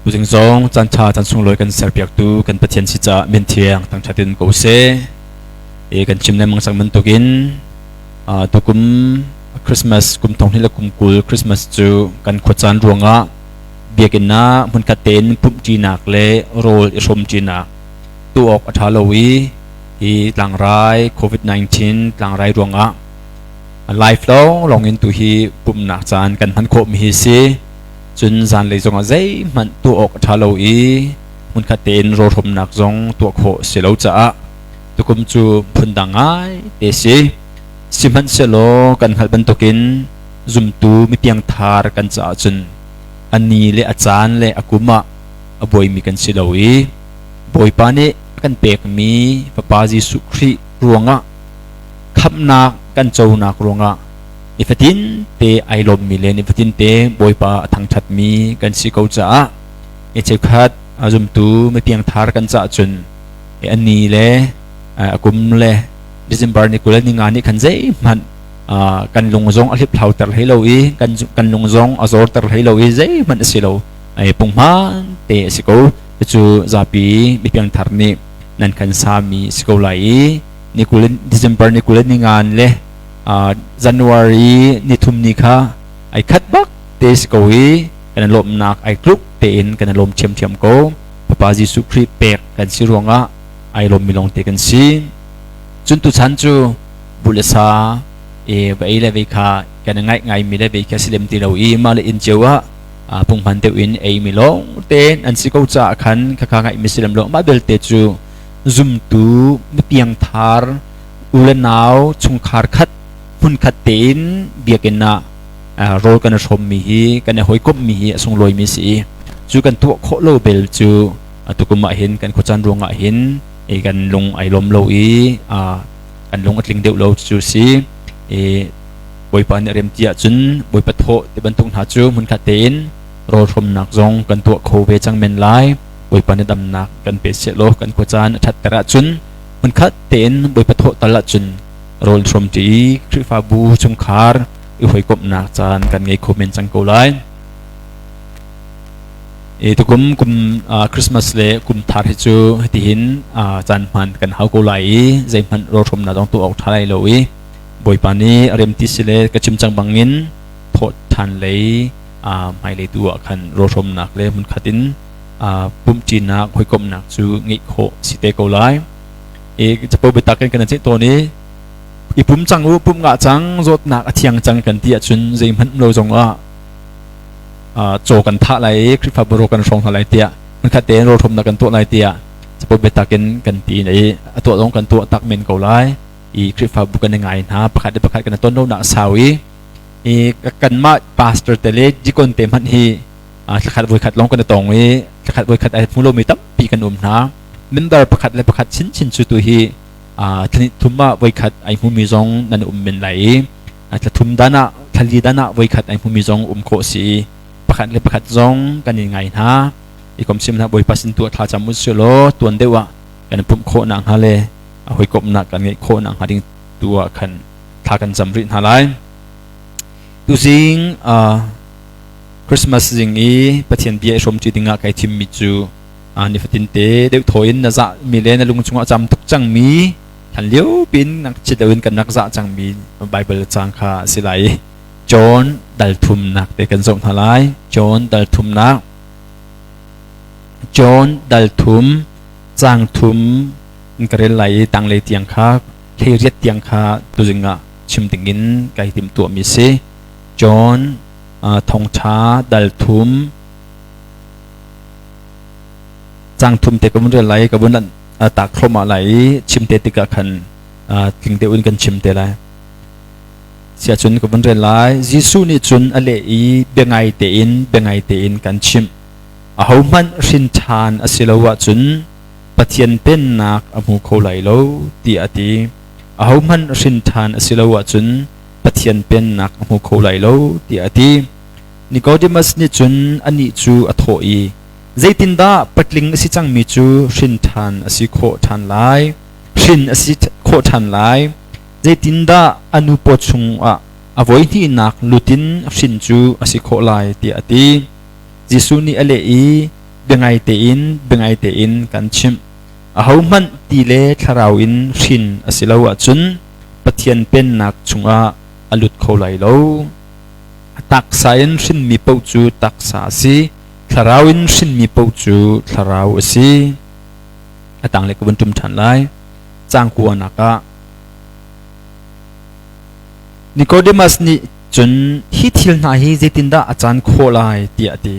Tuzing zong caan ṭha caan sunglawi kan serpiaktu kan Pathian si caah min thiang thangṭhat in ko seh. E kan chim lengmang cang bantukin tukum Christmas kum thong hnih le kum 20 Christmas cu kan khuacaan ruangah biakinn ah hmunkhat tein pumhṭinak le rawl i hrawmṭinak tuah awk a ṭha lo i hi tlangrai COVID-19 tlangrai ruangah live lawnglawng in tu hi pumhnak caan kan hman khawhmi hi si. Cun zanlei zongah zeihmanh tuah awk a ṭha lo i hmunkhat tein rawlhrawmnak zong tuah khawh a si lo caah tukum cu phundang ngai te si. Sihmanhsehlaw kan hngalh bantukin zumtu mipiangthar kan caah cun a ni le a caan le a kum ah a buaimi kan si lo i Bawipa nih a kan pekmi Fapa Jesuh Khrih ruangah khamhnak kan conak ruangah nifatin te ai lawmmi le nifatin te Bawipa a thangṭhatmi kan si ko caah mi cheukhat a zumtu mipiangthar kan caah cun a ni le a kum le December ni 20 ni nga nih khan zeihmanh kan lung zong a hliphlauter hlei lo i kan lung zong a zorter hlei lo i zeihmanh a si lo punghman te a si ko. Cucu zapi mipiangthar nih nan kan sami si ko lai i ni 20 December ni 20 ni ngan le January ni thum ni kha ai khat bak te si ko i kan lawmnak ai tluk tein kan lawm ṭhiamṭhiam ko. Fapa Jesuh Khrih pek kan si ruangah ai lawmmi lawng te kan si. Cun tuchan cu buh le sa e va ei le vei kha kan i ngaih ngaimi le vei kha si lem ti lo i mah le inn cio ah punghman deuh in eimi lawng tein an si ko caah khan khakha ngaihmi si lem lo. Mah belte cu zumtu mipiangthar u le nau chungkhar khat hmunkhat tein biakinn ah rawl kan i hrawmmi hi kan i hawikomhmi hi a sunglawimi si i cu kan tuah khawh lo bel cu tukum ah hin kan khuacaan ruangah hin kan lung ai lawm lo i kan lung a tling deuh lo cu si i Bawipa nih rem ti ahcun Bawipa thawh ti bantuk hna cu hmunkhat tein rawl hrawmnak zong kan tuah kho ve cang men lai. Bawipa nih damnak kan pe sehlaw kan khuacaan a ṭhatter ahcun hmunkhat tein Bawipa thawh tal ahcun rawl hrawmṭi i Khrihfabu chungkhar i hawikomhnak caan kan ngei kho men cang ko lai. I tukum kum Christmas le kum thar hi cu hitihin caan hman kan hau ko lai i zeihmanh rawlhrawmnak zong tuah awk ṭha lai lo i Bawipa nih a rem ti si le ka chim cang bangin thawh ṭhan lei hmailei tu ah khan rawlhrawmnak le hmunkhat in pumhṭinak hawikomhnak cu ngeih khawh si te ko lai. I capo biatak in kan ceih tawn i i pum cang u, pum ngah cang, zawtnak a thiang cang kan ti ahcun zeihmanh lo zong ah caw kan thah lai i Khrihfabu rawl kan hrawng hna lai tiah hmunkhat tein rawlhrawmnak kan tuah lai tiah capo biatak in kan ti i a tuah zong kan tuah tak men ko lai. I Khrihfabu kan i ngai hna, pakhat le pakhat kan i ton lonak a sau i i kanmah pastor te le deacon te hmanh hi thlakhat voikhat lawng kan i tong i thlakhat voikhat ai hmu lomi tampi kan um hna. Member pakhat le pakhat chinchin cu tu hi thla thum ah voikhat ai hmumi zong nan um men lai i thla thum dan ah thla li dan ah voikhat ai hmumi zong um khawh si i pakhat le pakhat zong kan in ngai hna. I kom sim hna Bawipa sin tu thla cam u law tuan deuh ah kan pumh khawh nak hnga le hawikomhnak kan ngeih khawh nak hnga ding tu ah khan thla kan cam rih hna lai. Tuzing Christmas zing i Pathian bia i hrawmṭi dingah kai thimmi cu nifatin te deuh thaw in na zahmi le na lung chungah a cam tuk cangmi hlan lio piin chiat loin kan rak zah cangmi Baibal caang kha a si lai i John dal thumnak te kan zoh hna lai. John dal thumnak John dal thum caang thum in ka rel lai i tanglei tiang kha hleiriat tiang kha tuzing ah chim dingin kai timhtuahmi si. John thongṭha dal thum cang thum te ka vun rel lai ka vun tak thluahmah lai i chim te tikah khan tling deuh in kan chim te lai. Siahcun ka vun rel lai. Jesuh nih cun a leh i biangai tein biangai tein kan chimh. Ahohmanh hrin ṭhan a si lo ahcun Pathian pennak a hmu kho lai lo tiah a ti. Ahohmanh hrin ṭhan a si lo ahcun Pathian pennak a hmu kho lai lo tiah a ti. Nicodemus nih cun anih cu a thawh i, Zeitindah patling a si cangmi cu hrin ṭhan a si khawh ṭhan lai? Hrin a si khawh ṭhan lai? Zeitindah a nu paw chungah a voihnihnak lutin hrin cu a si khawh lai? tiah a ti. Jesuh nih a leh i, Biangai tein, biangai tein kan chimh. Ahohmanh ti le thlarau in hrin a si lo ahcun Pathian Pennak chungah a lut kho lai lo. Taksa in hrinmi paoh cu taksa a si, thlarau in hrinmi paoh cu thlarau a si. A tanglei ka vun ṭum ṭhan lai. Caang kuanak ah Nicodemus nih cun hi thil hna hi zeitindah a caan khawh lai tiah a ti.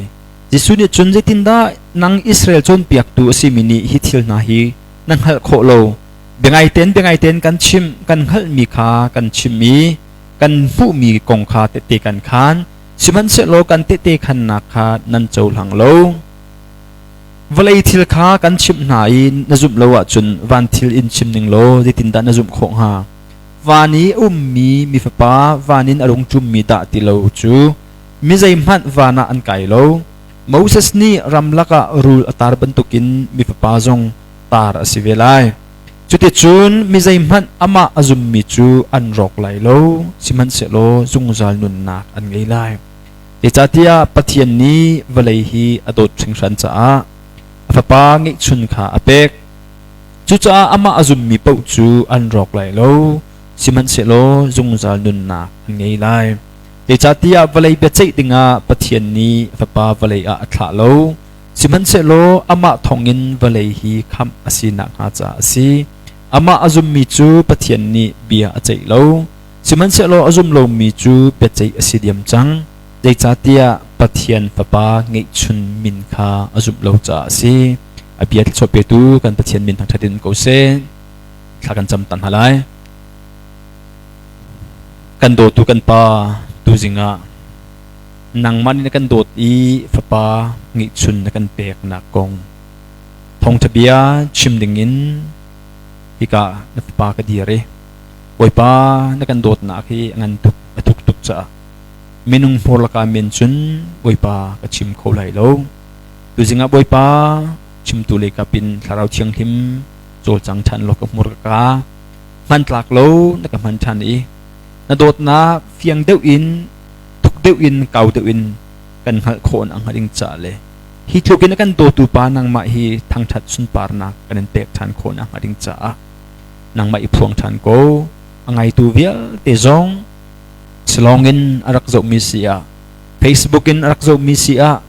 Jesuh nih cun zeitindah nang Israel cawnpiaktu a simi nih hi thil hna hi na hngalh khawh lo? Biangaitein biangaitein kan chimh, kan hngalhmi kha kan chim i kan hmuhmi kong kha tehte kan khaan. Sihmanhsehlaw kan tehte khannak kha nan cohlang lo. Vawlei thil kha kan chimh hna i na zumh lo ahcun van thil in chim ning law zeitindah na zumh khawh hnga? Van i a ummi mi fapa van in a rung ṭummi dah ti lo cu mi zeihmanh van ah an kai lo. Moses nih ramlak ah rul a tar bantukin mi fapa zong tar a si ve lai. Cuticun mi zeihmanh amah a zummi cu an rawk lai lo, sihmanhsehlaw zungzal nunnak an ngei lai. Zeicahtiah Pathian nih vawlei hi a dawt hringhran caah a Fapa ngeihchun kha a pek. Cucaah amah a zummi paoh cu an rawk lai lo, sihmanhsehlaw zungzal nunnak an ngei lai. Zeicahtiah vawlei biaceih dingah Pathian nih a Fapa vawlei ah a thlah lo, sihmanhsehlaw amah thawngin vawlei hi khamh a si nakhnga caah a si. Amah a zummi cu Pathian nih bia a ceih lo, sihmanhsehlaw a zum lomi cu biaceih a si diam cang. Zeicahtiah Pathian Fapa ngeihchun min kha a zumh lo caah a si. A bia thluachuah petu kan Pathian min thangṭhat in ko seh. Thla kan cam tan hna lai. Kan dawtu kan Pa, tuzing ah nangmah nih na kan dawt i Fapa ngeihchun na kan peknak kong thawngṭha bia chim dingin hika na Fapa ka dir i Bawipa na kan dawtnak hi a ngan tuk a thuk tuk caah minung hmur lakah men cun Bawipa ka chim kho lai lo. Tuzing ah Bawipa chimtu lei kap in Thlarau Thianghlim cawlcang ṭhan law ka hmur ka ka hmantlak lo na ka hman ṭhan i na dawtnak fiang deuh in thuk deuh in kau deuh in kan hngalh khawh nak hnga ding caah le hi tluk in a kan dawtu pa nangmah hi thangṭhat sunparnak kan in pek ṭhan khawh nak hnga ding caah nangmah i phuang ṭhan ko. A ngaitu vialte zong silawng in a rak zohmi si ah Facebook in a rak zohmi si ah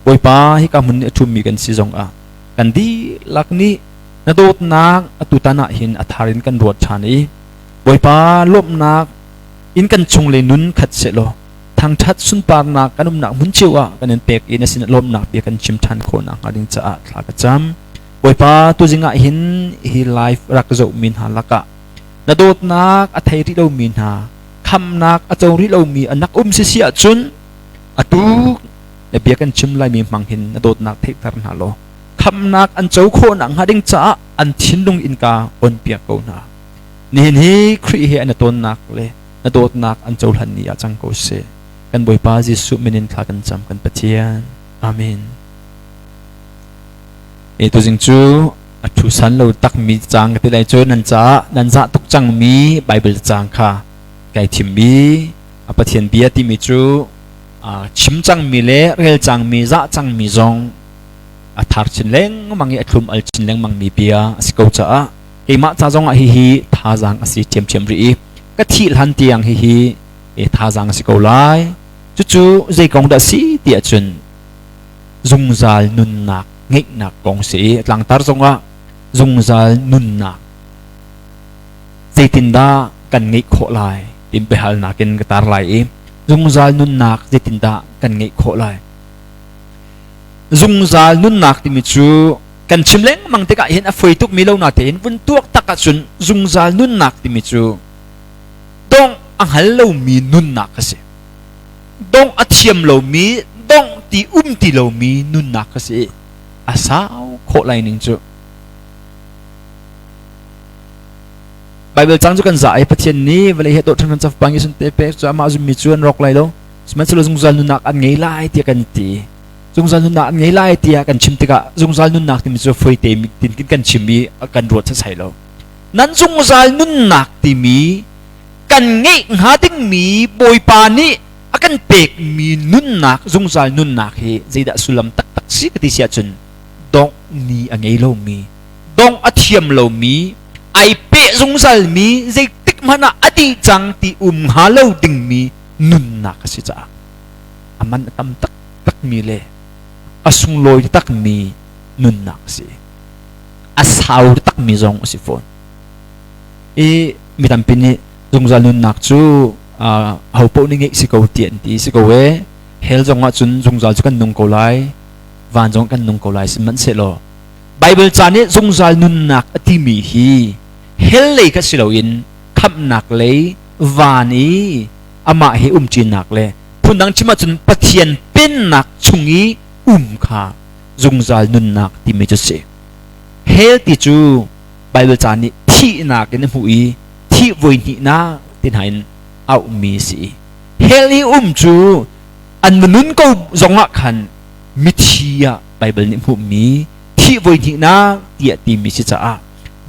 Bawipa hika hmun nih a ṭhummi kan si zong ah kan dihlak nih na dawtnak atutan ah hin a thar in kan ruat ṭhan i Bawipa lawmhnak in kan chung le nun khat sehlaw thangṭhat sunparnak kan umnak hmun cio ah kan in pek i na sin lawmhnak bia kan chim ṭhan khawh nakhnga ding caah thla ka cam. Bawipa tuzing ah hin hi live rak zohmi hna lakah na dawtnak a thei rih lomi hna khamnak a co rih lomi an rak um sisi ahcun atu na bia kan chim laimi hmang hin na dawtnak theihter hna law khamnak an co khawh nakhnga ding caah an thinlung innka on piak ko hna. Nihin hi Khrih he an i tonnak le na dawtnak an cohlan ni ah cang ko seh. Kan Bawipa Jesuh min in thla kan cam kan Pathian. Amen. E tuzing cu a thu san lo takmi caang ka ti lai cu nan caah nan zah tuk cangmi Bible caang kha kai thimmi a Pathian bia timi cu chim cangmi le rel cangmi zah cangmi zong a thar chin lengmang i a thlum al chin lengmang mi bia a si ko caah keimah ca zong ah hihi thazaang a si ṭhiamṭhiam rih i ka thih hlan tiang hihi thazaang a si ko lai. Cucu zei kong dah si ti ahcun zungzal nunnak ngeihnak kong si i tlangtar zongah zungzal nunnak zeitindah kan ngeih khawh lai tin biahalnak in ka tar lai i zungzal nunnak zeitindah kan ngeih khawh lai. Zungzal nunnak timi cu kan chim lengmang tikah hin a foi tukmi lo natein vun tuak tak ahcun zungzal nunnak timi cu dongh a hngal lomi nunnak a si. Dongh a thiam lomi, dongh ti um ti lomi nunnak a si. A sau khawh lai ning cu. Bible cang cu kan za i Pathian nih vawlei he dawt ṭhan caf bang i sun te pek cu amah zummi cu an rawk lai lo. Sihmanhsehlaw zungzal nunnak an ngei lai tiah kan ti. Zungzal nunnak an ngei lai tiah kan chim tikah zungzal nunnak timi cu foite tin kan chim i kan ruat sasai lo. Nan zungzal nunnak timi kan ngeih hnga dingmi Bawipa nih a kan pekmi nunnak, zungzal nunnak hi zeidah sullam taktak si ka ti si ahcun dongh ni a ngei lomi, dongh a thiam lomi, ai peh zungzalmi, zeitik hmanh ah a dih cang ti um hnga lo dingmi nunnak a si caah a man a tam taktakmi le a sunglawi takmi nunnak a si. A sau takmi zong a si fawn. I mi tampi nih zungzal nunnak cu ho paoh nih ngeih si ko ti an ti si ko e. Hell zong ah cun zungzal cu kan nung ko lai, van zong kan nung ko lai, sihmanhsehlaw Bible ca nih zungzal nunnak a timi hi hell lei kha si loin khamhnak lei, van i amah he umṭinak le phundang chim ahcun Pathian pennak chung i um kha zungzal nunnak timi cu si. Hell ti cu Bible ca nih thihnak in a hmuh i thih voi hnihnak ti hna in auhmi a si. Hell i um cu an nun ko zongah khan mithi ah Bible nih hmuhmi thih voi hnihnak tiah timi si caah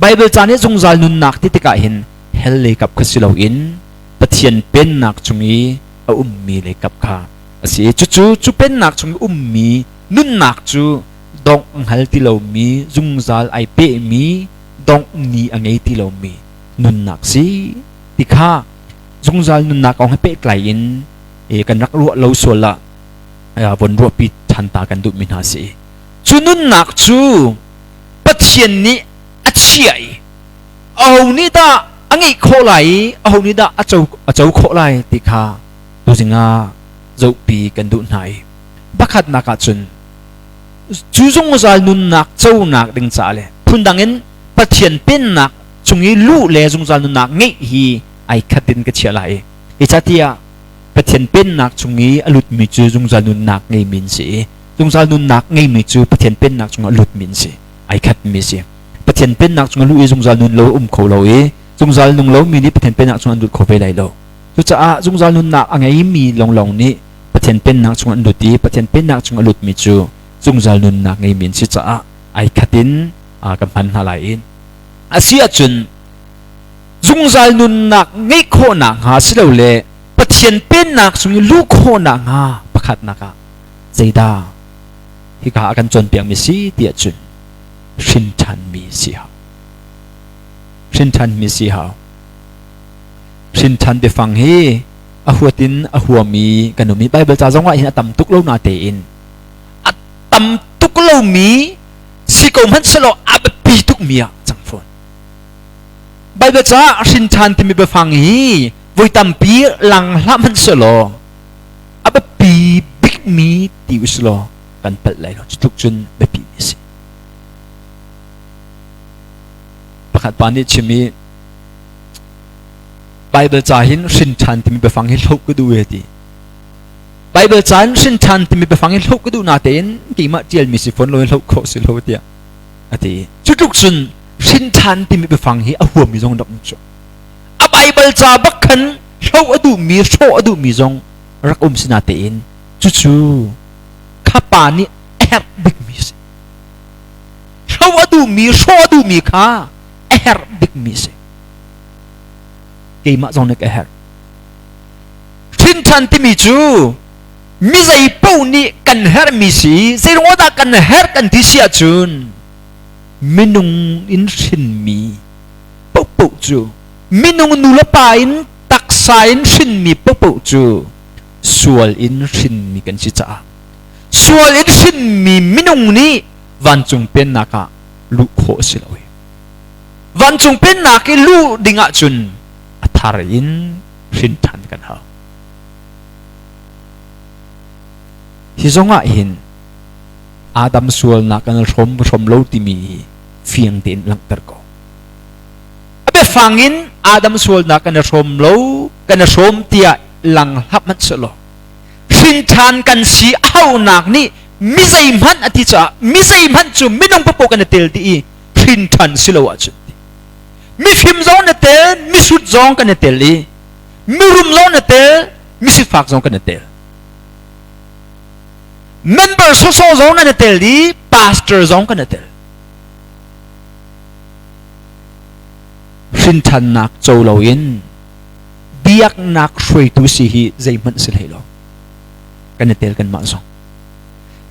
Bible ca nih zungzal nunnak ti tikah hin hell lei kap kha si loin Pathian pennak chung i a ummi lei kap kha a si. Cucu cu pennak chung i ummi nunnak cu dongh hngal ti lomi, zungzal ai pehmi, dongh ni a ngei ti lomi nunnak si ti kha zungzal nunnak kong he pehtlai in kan rak ruah lo sual ah von ruahpi ṭhan ta kan duhmi hna si. Cu nunnak cu Pathian nih a chiah i aho nih dah a ngeih khawh lai i aho nih dah a co khawh lai ti kha tuzing ah zohpi kan duh hna i pakhatnak ah cun cu zungzal nunnak conak ding caah le phundang in Pathian pennak chung i luh le zungzal nunnak ngeih hi ai khat in ka chiah lai i catiah Pathian pennak chung i a lutmi cu zungzal nunnak ngeimi an si i zungzal nunnak ngeimi cu Pathian pennak chungah lutmi an si, ai khatmi si. Pathian pennak chungah luh i zungzal nun lo um kho lo i zungzal nung lomi nih Pathian pennak chungah an lut kho ve lai lo. Cucaah zungzal nunnak a ngeimi lawnglawng nih Pathian pennak chungah an lut i Pathian pennak chungah a lutmi cu zungzal nunnak ngeimi an si caah ai khat in kan hman hna lai i a si ahcun zungzal nunnak ngeih khawhnak hnga silole Pathian pennak chung i luh khawhnak hnga pakhatnak ah zeidah hika a kan cawnpiakmi si tiah cun hrin ṭhanmi si hau. Hrin ṭhanmi si hau. Hrin ṭhan biafang hi a huat in a huami kan um i Bible ca zong ah hin a tam tuk lo na tein a tam tuk lomi si ko hmanh selaw a biapi tukmi ah cang fawn. Bible ca hrin ṭhan timi biafang hi voi tampi lang hlah hmanh selaw a biapi bikmi ti usilaw kan palh lai lo. Cu tluk cun biapi mi a si. Pakhat pa nih chim i Bible ca hin hrin ṭhan timi biafang hi hloh ka duh e ti. Bible ca in hrin ṭhan timi biafang hi hloh ka duh na tein keimah ṭialmi si fawn lo hloh khawh si lo tiah a ti. Cu tluk cun hrin ṭhan timi biafang hi a huammi zong rak um cu. A Bible ca bak khan hloh a duhmi, hrawh a duhmi zong rak um si na tein cucu kha pa nih a herh bikmi a si. Hloh a duhmi, hrawh a duhmi kha a herh bikmi a si. Keimah zong nih ka herh. Hrin ṭhan timi cu mi zei paoh nih kan herhmi si, zeiruang dah kan herh kan ti si ahcun minung in hrinmi paohpaoh cu minung nu le pa in taksa in hrinmi paohpaoh cu sual in hrinmi kan si caah sual in hrinmi minung nih vancung pennak ah luh khawh a si lo i vancung pennak i luh ding ahcun a thar in hrin ṭhan kan hau. Hi zong ah hin Adam sualnak kan hrom hrom lo timi hi fiang tein langhter ko. A biafang in Adam sualnak kan i hrom lo, kan i hrom tiah lang hlah hmanh selaw hrin ṭhan kan si a haunak nih mi zeihmanh a ti caah mi zeihmanh cu minung paoh kan i tel dih i hrin ṭhan si lo ahcun mifim zong na tel, misut zong kan i tel i mirum zong na tel, misifak zong kan i tel, member sawsawh zong nan i tel i pastor zong kan i tel. Hrinṭhannak co loin biaknak hruaitu si hi zeihmanh si hlei lo. Kan i tel kanmah zong.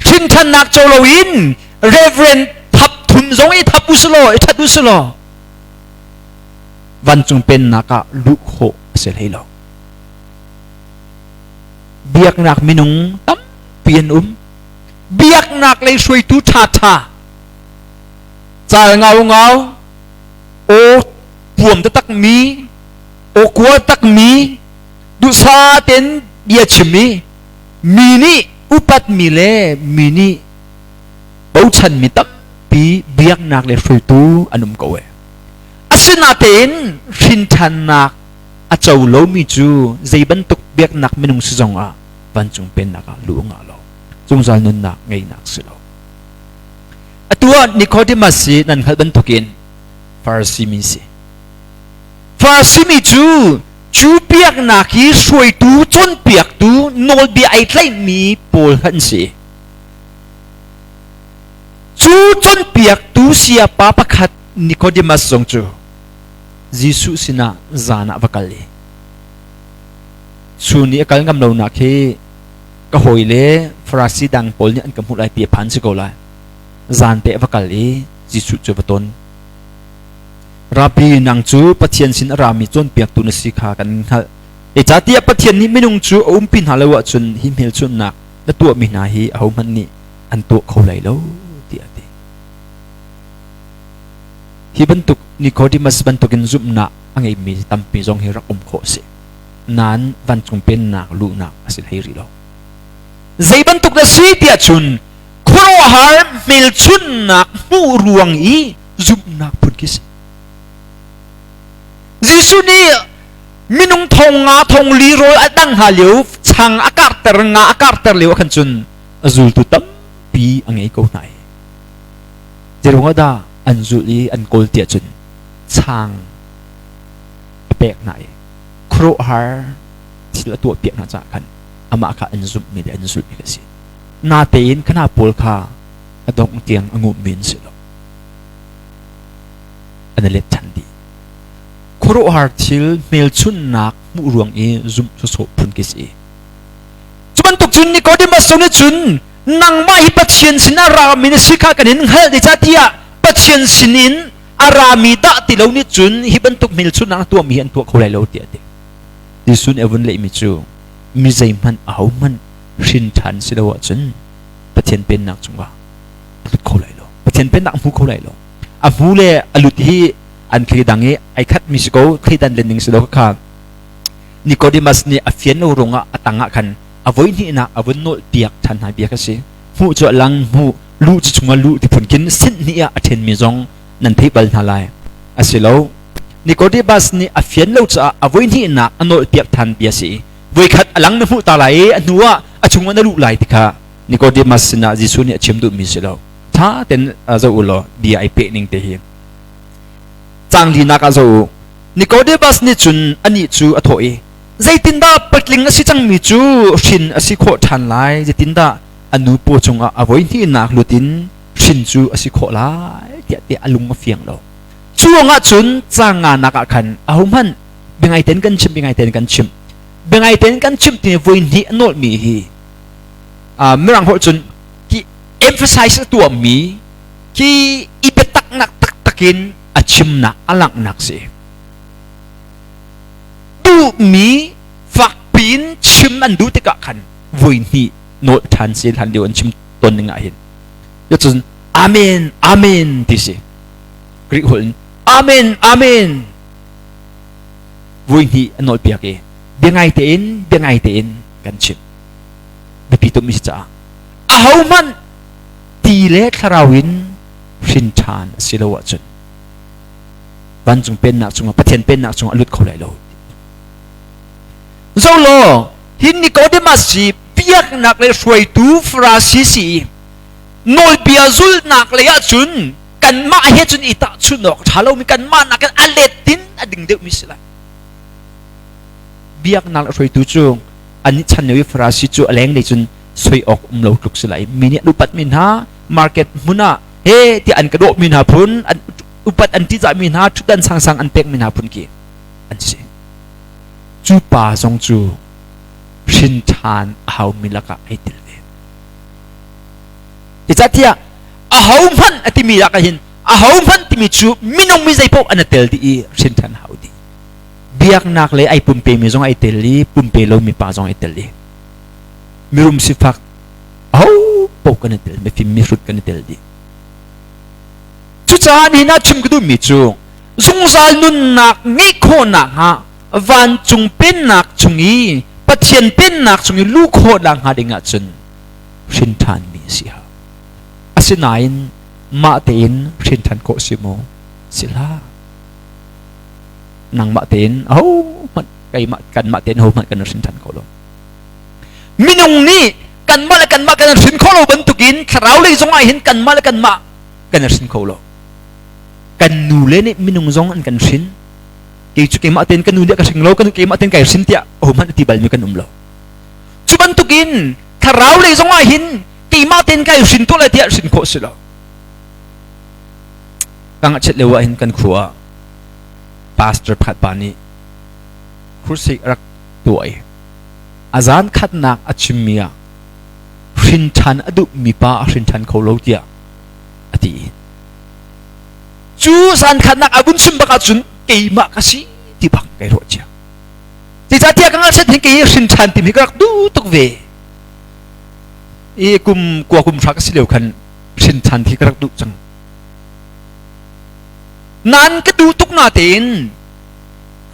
Hrinthannak co loin Reverend thap thum zong i thap usilaw i that usilaw vancung pennak ah luh khawh a si hlei lo. Biaknak minung tampi an um. Biaknak lei hruaitu ṭhaṭha cal ngau ngau aw puam taktak mi aw kua tak mi duhsa tein bia chim i mi nih upatmi le mi nih bochanmi tampi biaknak le hruaitu an um ko e. Asinatein hrinthannak a co lomi cu zei bantuk biaknak minung si zong ah vancung pennak ah luh ngah lo zungzal nunnak ngeihnak si lo. Atu ah Nicodemus hi nan hngalh bantukin Farasi mi si. Farasi mi cu cu biaknak hi hruaitu cawnpiaktu nawlbia ai tlaihmi pawl an si. Cu cawnpiaktu sayapa pakhat Nicodemus zong cu Jesuh sinah zan ah va kal i chun i a kal ngam lonak hi ka hawi le Farasi dang pawl nih an ka hmuh lai ti a phan si ko lai. Zan te a va kal i Jesuh cu va ton. Rabbi, nang cu Pathian sin a rami cawnpiaktu na si kha kan hngalh. Zeicahtiah Pathian nih minung cu a umpi hna lo ahcun hi hmelchunhnak na tuahmi hna hi ahohmanh nih an tuah kho lai lo tiah a ti. Hi bantuk Nicodemus bantukin zumhnak a ngeimi tampi zong hi rak um khawh a si. Nain vancung pennak luhnak a si hlei rih lo. Zei bantuk na si tiah cun khuaruahhar hmelchunhnak hmuh ruang i zumhnak phun khi si. Jesuh nih minung thong nga thong li rawl a dang hna lio chang a karter nga a karter lio ah khan cun a zultu tampi a ngei ko hna i Zeiruangah dah an zulh i an kawl tiah cun chang a pek hna i khuaruahhar thil a tuahpiak hna caah khan amah kha an zumhmi le an zulhmi a si. Natein khana pawl kha a dongh tiang a ngummi an si lo. An i let ṭhan dih. Khuaruahhar thil hmelchunhnak hmuh ruang i zumh sawsawh phun khi si. Cu bantuk cun Nicodemus zong nih cun nangmah hi Pathian sin a rami na si kha kan in hngalh zeicahtiah Pathian sinin a rami dah ti lo nih cun hi bantuk hmelchunhnak na tuahmi hi an tuah kho lai lo tiah a ti. Jesuh nih a vun lehmi cu mi zeihmanh ahohmanh hrin ṭhan si lo ahcun Pathian pennak cungah a lut kho lai lo. Pathian pennak a hmu kho lai lo. A hmu le a lut hi an thleidang i ai khatmi si ko thleidan len ding si lo kha Nicodemus nih a fian lo ruangah a tangah khan a voi hnihnak a vun nawlh piak ṭhan hna bia kha si. Hmuh cu a lang hmuh, luh cu chungah luh ti phun khin sinh hnih ah a ṭhenmi zong nan theih bal hna lai. A si lo. Nicodemus nih a fian lo caah a voi hnihnak a nawlh piak ṭhan bia si. Voikhat a lang na hmuh ta lai i a hnu ah a chungah na luh lai ti kha Nicodemus sinah Jesuh nih a chim duhmi si lo. Ṭha tein zoh u law bia ai peh ning te hi. Caang linak ah zoh u. Nicodemus nih cun anih cu a thawh i, Zeitindah patling a si cangmi cu hrin a si khawh ṭhan lai? Zeitindah a nu paw cungah a voi hnihnak lut in hrin cu a si khawh lai? tiah tiah a lung a fiang lo. Cu ruangah cun caang nganak ah khan ahohmanh biangai tein kan chimh, biangai tein kan chimh, biangai tein kan chimh timi voi hnih a nawlhmi hi Mirang holh cun ki emphasize a tuahmi khi i biataknak taktak in a chimnak a langhnak si. Duhmi fakpi in chim an duh tikah khan voi hnih nawl ṭhan si hlan lio an chim tawn ning ah hin. Cun amen amen ti si. Greek holh in amen amen voi hnih an nawl piak i biangai tein biangai tein kan chim. Biapi tukmi si caah ahohmanh ti le thlarau in hrin ṭhan a si lo ahcun vancung pennak cungah Pathian pennak cungah a lut kho lai lo. Zo law hi Nicodemus hi biaknak le hruaitu Farasi si i nawlbia zulhnak lei ahcun kanmah he cun i tahchunh awk ṭha lomi kanmah nakin a let in a ding deuhmi si lai. Biaknak le hruaitu cu an chan lio i Farasi cu a lenglei cun soi awk um lo tluk si lai. Mi nih an upatmi hna market hmun ah he tiah an ka dawhmi hna phun an upat an ṭihzahmi hna ṭhutdan sangsang an pekmi hna phun khi an si. Cu pa zong cu Hrin ṭhan a haumi lakah ai tel ve. Zeicahtiah ahohmanh a timi lakah hin ahohmanh timi cu minung mi zeipaoh an i tel dih i hrin ṭhan a hau dih. Biaknak le ai pumpemi zong ai tel i pumpe lomi pa zong ai tel i mirum sifak aho paoh kan i tel, mifim mihrut kan i tel dih. Cucaah nihin ah chim ka duhmi cu zungzal nunnak ngeih khawhnak hnga vancung pennak chung i Pathian pennak chung i luh khawhnak hnga ding ahcun hrin ṭhanmi a si hau. Asinain mah tein hrin ṭhan khawh si maw? Si hlah. Nangmah tein ahohmanh keimah kanmah tein ahohmanh kan hrin ṭhan kho lo. Minung nih kanmah le kanmah kan hrin kho lo bantukin thlarau lei zong ah hin kanmah le kanmah kan hrin kho lo. Kan nu le nih minung zong an kan hrin. Kei cu keimah tein kan nu nih ka hring lo, kan keimah tein kai hrin tiah ahohmanh a ti balmi kan um lo. Cu bantukin thlarau lei zong ah hin keimah tein kai hrin tuah lai tiah hrin khawh si lo. Kang a chet lio ah hin kan khua ah pastor pakhat pa nih crusade a rak tuah i a zan khatnak a chimmi ah hrin ṭhan a duhmi pa a hrin ṭhan kho lo tiah a ti. Cu zan khatnak a vun chim bak ahcun keimah ka si ti bak kai ruah cia. Zeicahtiah ka ngakchiat hin kei hrin ṭhan timi ka rak duh tuk ve. I kum kua kum hra ka si lio khan hrin ṭhan hi ka rak duh cang. Nain ka duh tuk natein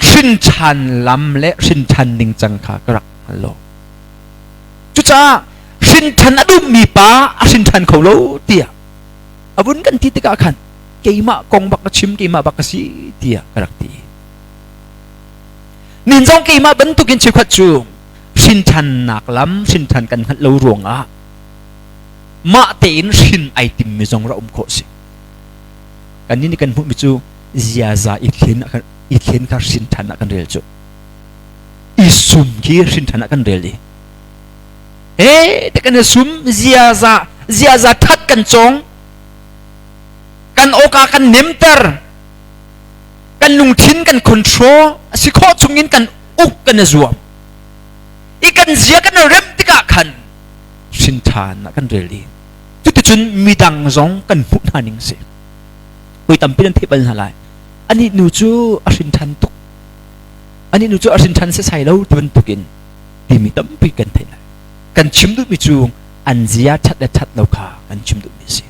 hrin ṭhan lam le hrin ṭhan ning cang kha ka rak hngal lo. Cucaah hrin ṭhan a duhmi pa a hrin ṭhan kho lo tiah a vun kan ti tikah khan keimah kong bak ka chim keimah bak ka si tiah ka rak ti. Nin zong keimah bantukin cheukhat cu hrin ṭhannak lam hrin ṭhan kan hngalh lo ruangah mah tein hrin ai timmi zong ra um khawh si. Kannih nih kan hmuhmi cu ziaza i thlen i thlen kha hrin ṭhan ah kan rel cu. I sum khi hrin ṭhan ah kan rel i. He te kan i sum ziaza ziaza ṭhat kan cawng. Kan awka kan nemter. Kan lungthin kan control a si khawh chungin kan uk kan i zuam. I kan zia kan i remh tikah khan hrin ṭhan ah kan rel i cuticun midang zong kan hmuh hna ning si. Voi tampi nan theih bal hna lai. Anih nu cu a hrin ṭhan tuk. Anih nu cu a hrin ṭhan sesai lo ti bantukin timi tampi kan theih lai. Kan chim duhmi cu an zia ṭhat le ṭhat lo kha kan chim duhmi a si.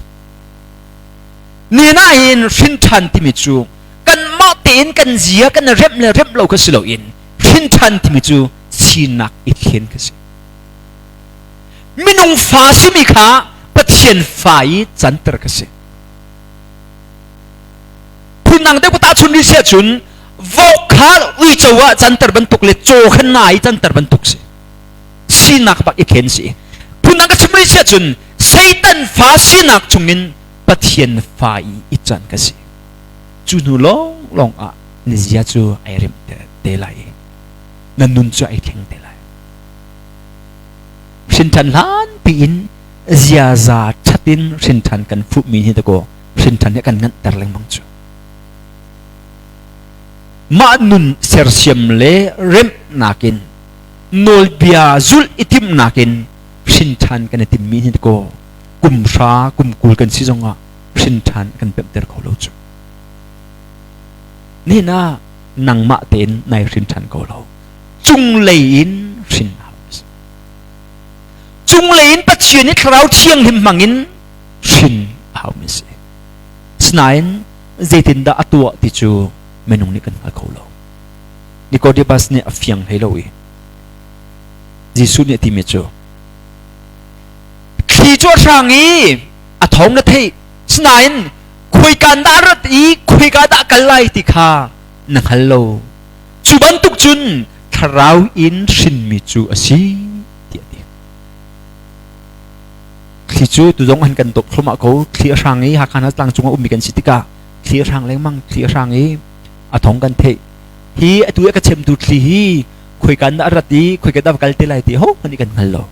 Nihin ah hin hrin ṭhan timi cu kanmah tein kan zia kan remh le remh lo kha si loin hrin ṭhan timi cu sinak i thlen kha si. Minung fa simi kha Pathian fa i canter kha si. Phundang deuh ka tahchun rih si ahcun vok kha uico ah canter bantuk le caw kha na i canter bantuk si. Sinak bak i thlen si. Phundang ka chim rih si ahcun Satan fa sinak chungin Pathian fa i i can ka si. Cu hnu lawnglawng ah na zia cu ai remh te, te lai i na nun cu ai thleng te lai. Hrinṭhan hlan piin ziaza ṭhat in hrinṭhan kan fuhmi hi dakaw hrinṭhan hi kan nganhter lengmang cu. Mah nun sersiam le remhnak in nawlbia zulh i timhnak in hrinṭhan kan i timmi hi dakaw kum hra kum 20 kan si zongah hrinṭhan kan pemhter kho lo cu. Nihin ah nangmah tein nai hrinṭhan ko lo. Cunglei in hrin hau. Cunglei in Pathian i Thlarau Thianghlim hmangin hrin a haumi a si. Sinain zeitindah a tuah ti cu minung nih kan hngal kho lo. Nicodemus nih a fiang hlei lo i Jesuh nih a timi cu thli cu a hrang i a thawng na theih sinain khuika dah rat i khuika dah kal lai ti kha na hngal lo. Cu bantuk cun thlarau in hrinmi cu a si tiah a ti. Thli cu tuzong han kan dawp thluahmah ko. Thli a hrang i Hakha hna tlang cungah ummi kan si tikah thli a hrang lengmang, thli a hrang i a thawng kan theih. Hi atu i a ka chemtu thli hi khoika dah a rat i khoika dah va kal te lai ti hohmanh nih kan hngal lo.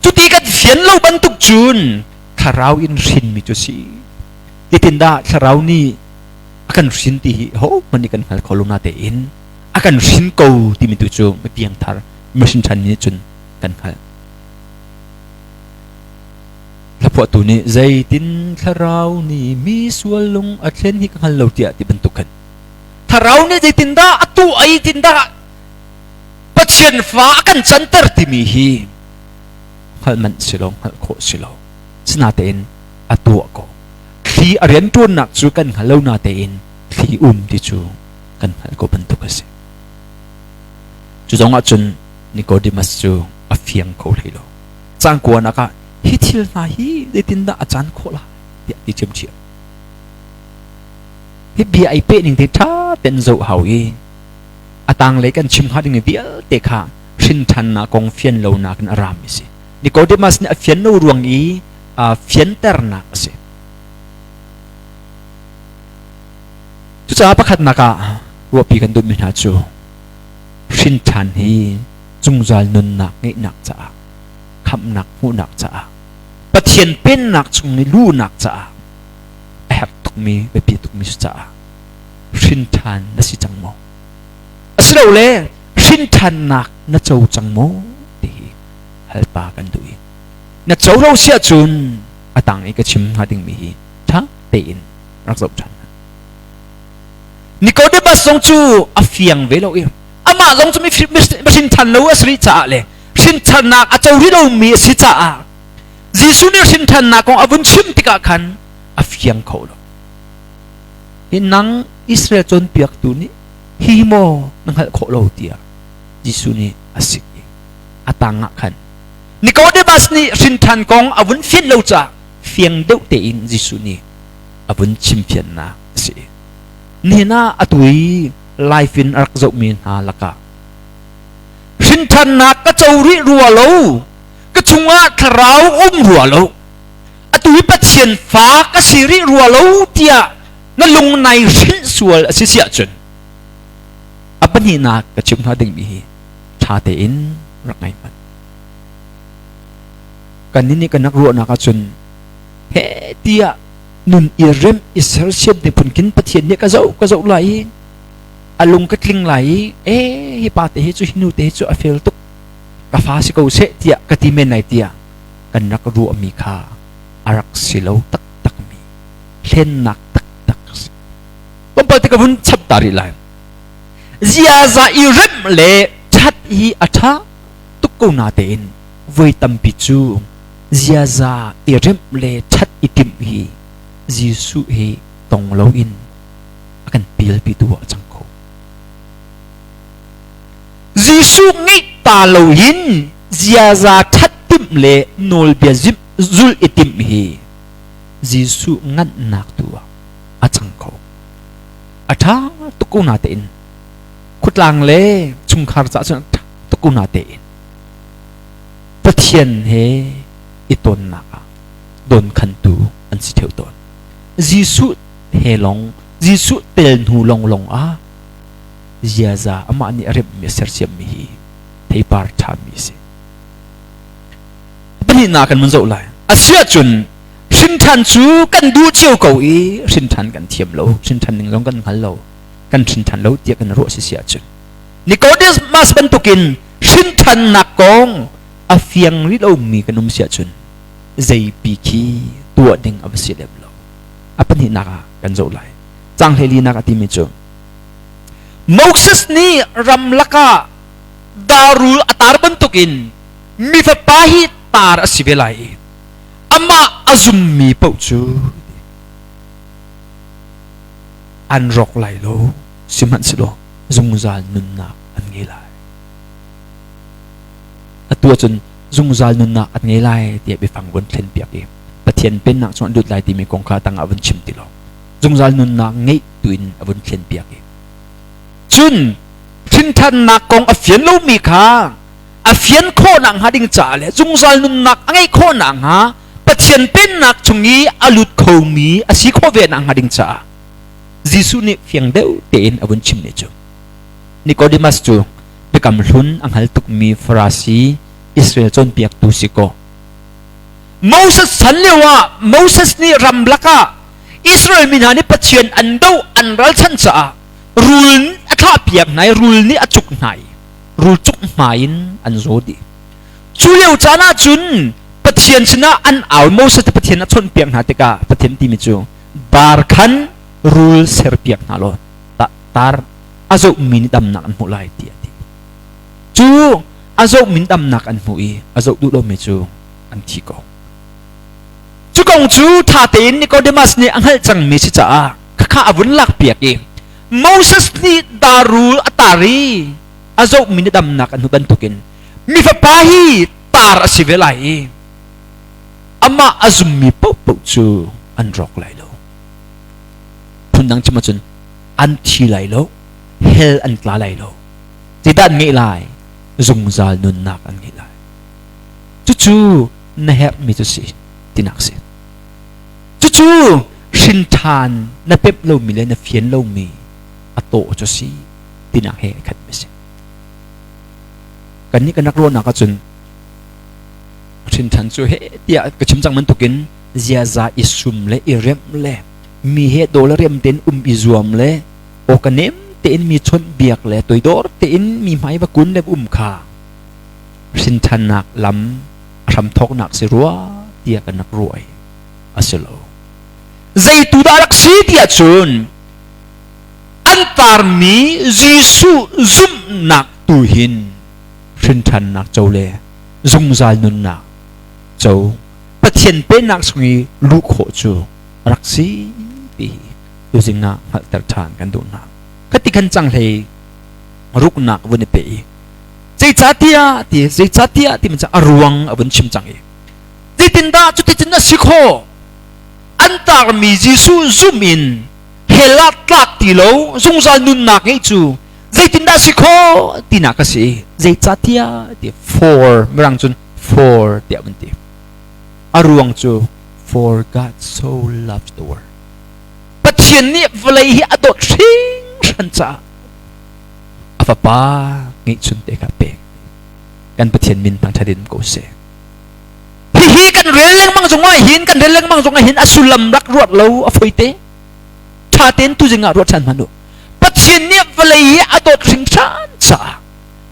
Cuti kan fian lo bantuk cun thlarau in hrinmi cu a si. Zeitindah thlarau nih a kan hrin ti hi hohmanh nih kan hngal kho lo natein a kan hrin ko timi tu cu mi piangthar Machine ṭhan nih cun kan hngalh. Hlaphuahtu nih zeitin thlarau nih mi sual lung a thlen hi ka hngal lo tiah ti bantuk khan thlarau nih zeitindah a tu ai tindah Pathian fa a kan canter timi hi hngalh manh si lo, hngalh khawh si lo. Sinatein a tuah ko. Thli a rianṭuannak cu kan hngal lo natein thli um ti cu kan hngalh ko bantuk a si. Cu zong ah cun Nicodemus cu a fiang kho hlei lo. Cang kuanak ah hi thil hna hi zeitindah a caan khawh lai tiah ti ṭhiamṭhiam. Hi bia ai peh ning te ṭha ten zoh hau i a tanglei kan chim hnga ding vialte kha hrinṭhannak kong fian lonak in a rami si. Nicodemus nih a fian lo ruang i fianternak a si. Cucaah pakhatnak ah ruahpi kan duhmi hna cu hrinṭhan hi zungzal nunnak ngeihnak caah khamhnak hmuhnak caah Pathian pennak chung i luhnak caah a herh tukmi biapi tukmi si caah hrinṭhan na si cang maw? Asilole hrinṭhannak na co cang maw? ti hi halpa kan duh i na co lo si ahcun a tang i ka chim hnga dingmi hi ṭha tein rak zoh ṭhan. Nicodemus zong cu a fiang ve lo i amah zong cu mi hrinṭhan lo a si rih caah le hrinṭhannak a co rih lomi a si caah Jesuh nih hrinṭhannak kong a vun chim tikah khan a fiang kho lo. Hi nang Israel cawnpiaktu nih hi maw na hngalh khawh lo tiah Jesuh nih a sik i a tang ah khan Nicodemus nih hrinṭhan kong a vun fian lo caah fiang deuh tein Jesuh nih a vun chimfiannak a si. Nihin ah atu i live in a rak zohmi hna lakah hrinṭhannak ka co rih rua lo, ka chungah thlarau um rua lo, atu hi Pathian fa ka si rih rua lo tiah na lung nai hrinh sual a si si ahcun a pahnihnak ka chim hnga dingmi hi ṭha tein rak ngai hmanh. Kannih nih kan rak ruahnak ahcun he tiah nun i remh i sersiam ti phun khin Pathian nih ka zoh ka zoh lai i a lung ka tling lai i e hi pa te hi cu hi nu te hi cu a fel tuk ka fa si ko seh tiah ka ti men lai tiah kan rak ruahmi kha a rak si lo taktakmi hlennak taktak a si. Tlawmpal te ka vun chap ta rih lai. Ziaza i remh le ṭhat hi a ṭha tuk ko na tein voi tampi cu ziaza i remh le ṭhat i timh hi Jesuh hi tong loin a kan pialpitu ah a cang kho. Jesuh ngeih ta loin ziaza ṭhat timh le nawlbia zulh i timh hi Jesuh nganhnak tu ah a cang kho. A ṭha tuk ko na tein khuatlang le chungkhar caah cun a ṭha tuk ko na tein Pathian he i tonnak ah dawnkhantu an si ṭheo tawn. Jesuh he lawng, Jesuh tel hnu lawnglawng ah ziaza amah nih a remhmi a sersiammi hi theipar ṭhami a si. Pahnihnak kan vun zoh lai. Asiahcun hrinṭhan cu kan duh cio ko i hrinṭhan kan thiam lo, hrinṭhan ning zong kan hngal lo, kan hrinṭhan lo tiah kan ruah si si ahcun Nicodemus bantukin hrinṭhannak kong a fiang rih lomi kan um si ahcun zeipi khi tuah ding a va si lem lo. A pahnihnak ah kan zoh lai. Caang hleilinak a timi cu Moses nih ramlak ah darul a tar bantukin mi fapa hi tar a si ve lai i amah a zummi paoh cu an rawk lai lo sihmanhsehlaw zungzal nunnak an ngei lai. Atu ahcun zungzal nunnak an ngei lai tiah biafang vun thlen piak i Pathian pennak chung an lut lai timi kong kha tangah vun chim ti lo. Zungzal nunnak ngeih tu in a vun thlen piak i cun hrinthannak kong a fian lomi kha a fian khawhnak hnga ding caah le zungzal nunnak a ngeih khawhnak hnga Pathian pennak chung i a lut khomi a si khawh ve nak hnga ding caah Jesuh nih fiang deuh tein a vun chimmi cu Nicodemus cu biakam hlun a hngal tukmi Farasi Israel cawnpiaktu si kaw Moses chan lio ah Moses nih ramlak ah Israel mi hna nih Pathian an doh an ralchanh caah rul a thlahpiak hna i rul nih a cuk hna i. Rul cuk hma in an zaw dih. Cu lio caan ah cun Pathian sinah an au. Moses Pathian a chawnhpiak hna tikah Pathian timi cu dar khan rul serpiak hna law tar a zohmi nih damnak an hmuh lai tiah a ti. Cu a zohmi nih damnak an hmuh i a zoh duh lomi cu an thi ko. Cu kong cu ṭha tein Nicodemus nih a hngalh cangmi si caah khakha a vun lakpiak i Moses nih darul a tar i a zohmi nih damnak an hmuh bantukin mi fapa hi tar a si ve lai i amah a zummi paohpaoh cu an rawk lai lo. Phundang chim ahcun an thi lai lo, hell an tla lai lo. Zeidah an ngeih lai? Zungzal nunnak an ngeih lai. Cucu na herhmi cu si tinak si. Cucu hrinṭhan na pemh lomi le na fian lomi a tawh cu si tinak he khatmi si. Kannih kan rak ruahnak ahcun hrinṭhan cu he tiah ka chim cang bantukin ziaza i sum le i remh le mi he daw le rem tein um i zuam le awka nem tein mi chawnh biak le toidor tein mi hmai va kun le um kha hrinṭhannak lam a hramthawknak si rua tiah kan rak ruah i a si lo. Zeitu dah rak si tiah cun an tarmi Jesuh zumhnak tu hin hrinṭhannak co le zungzal nunnak co Pathian pennak chung i luh khawh cu rak si ti hi tuzing ah hngalhter ṭhan kan duh hna. Khati khan cang hlei ruknak vun i pe i zeicahtiah ti zeicahtiah ti a ruang a vun chim cang i zeitindah cuticun a si khawh an tarmi Jesuh zum in hell ah tlak ti lo zungzal nunnak ngeih cu zeitindah si khawh tinak a si zeicahtiah ti for mirang cun for tiah vun ti a ruang cu for God so loves the world Pathian nih vawlei hi a dawt hringhran caah a fapa ngeihchun te kha pek kan Pathian min thangṭhat in ko seh hihi kan rel lengmang zongah hin kan rel lengmang zongah hin a sullam rak ruat lo a foi te ṭha tein tuzing ah ruat ṭhan hmanh u Pathian nih vawlei hi a dawt hringhran caah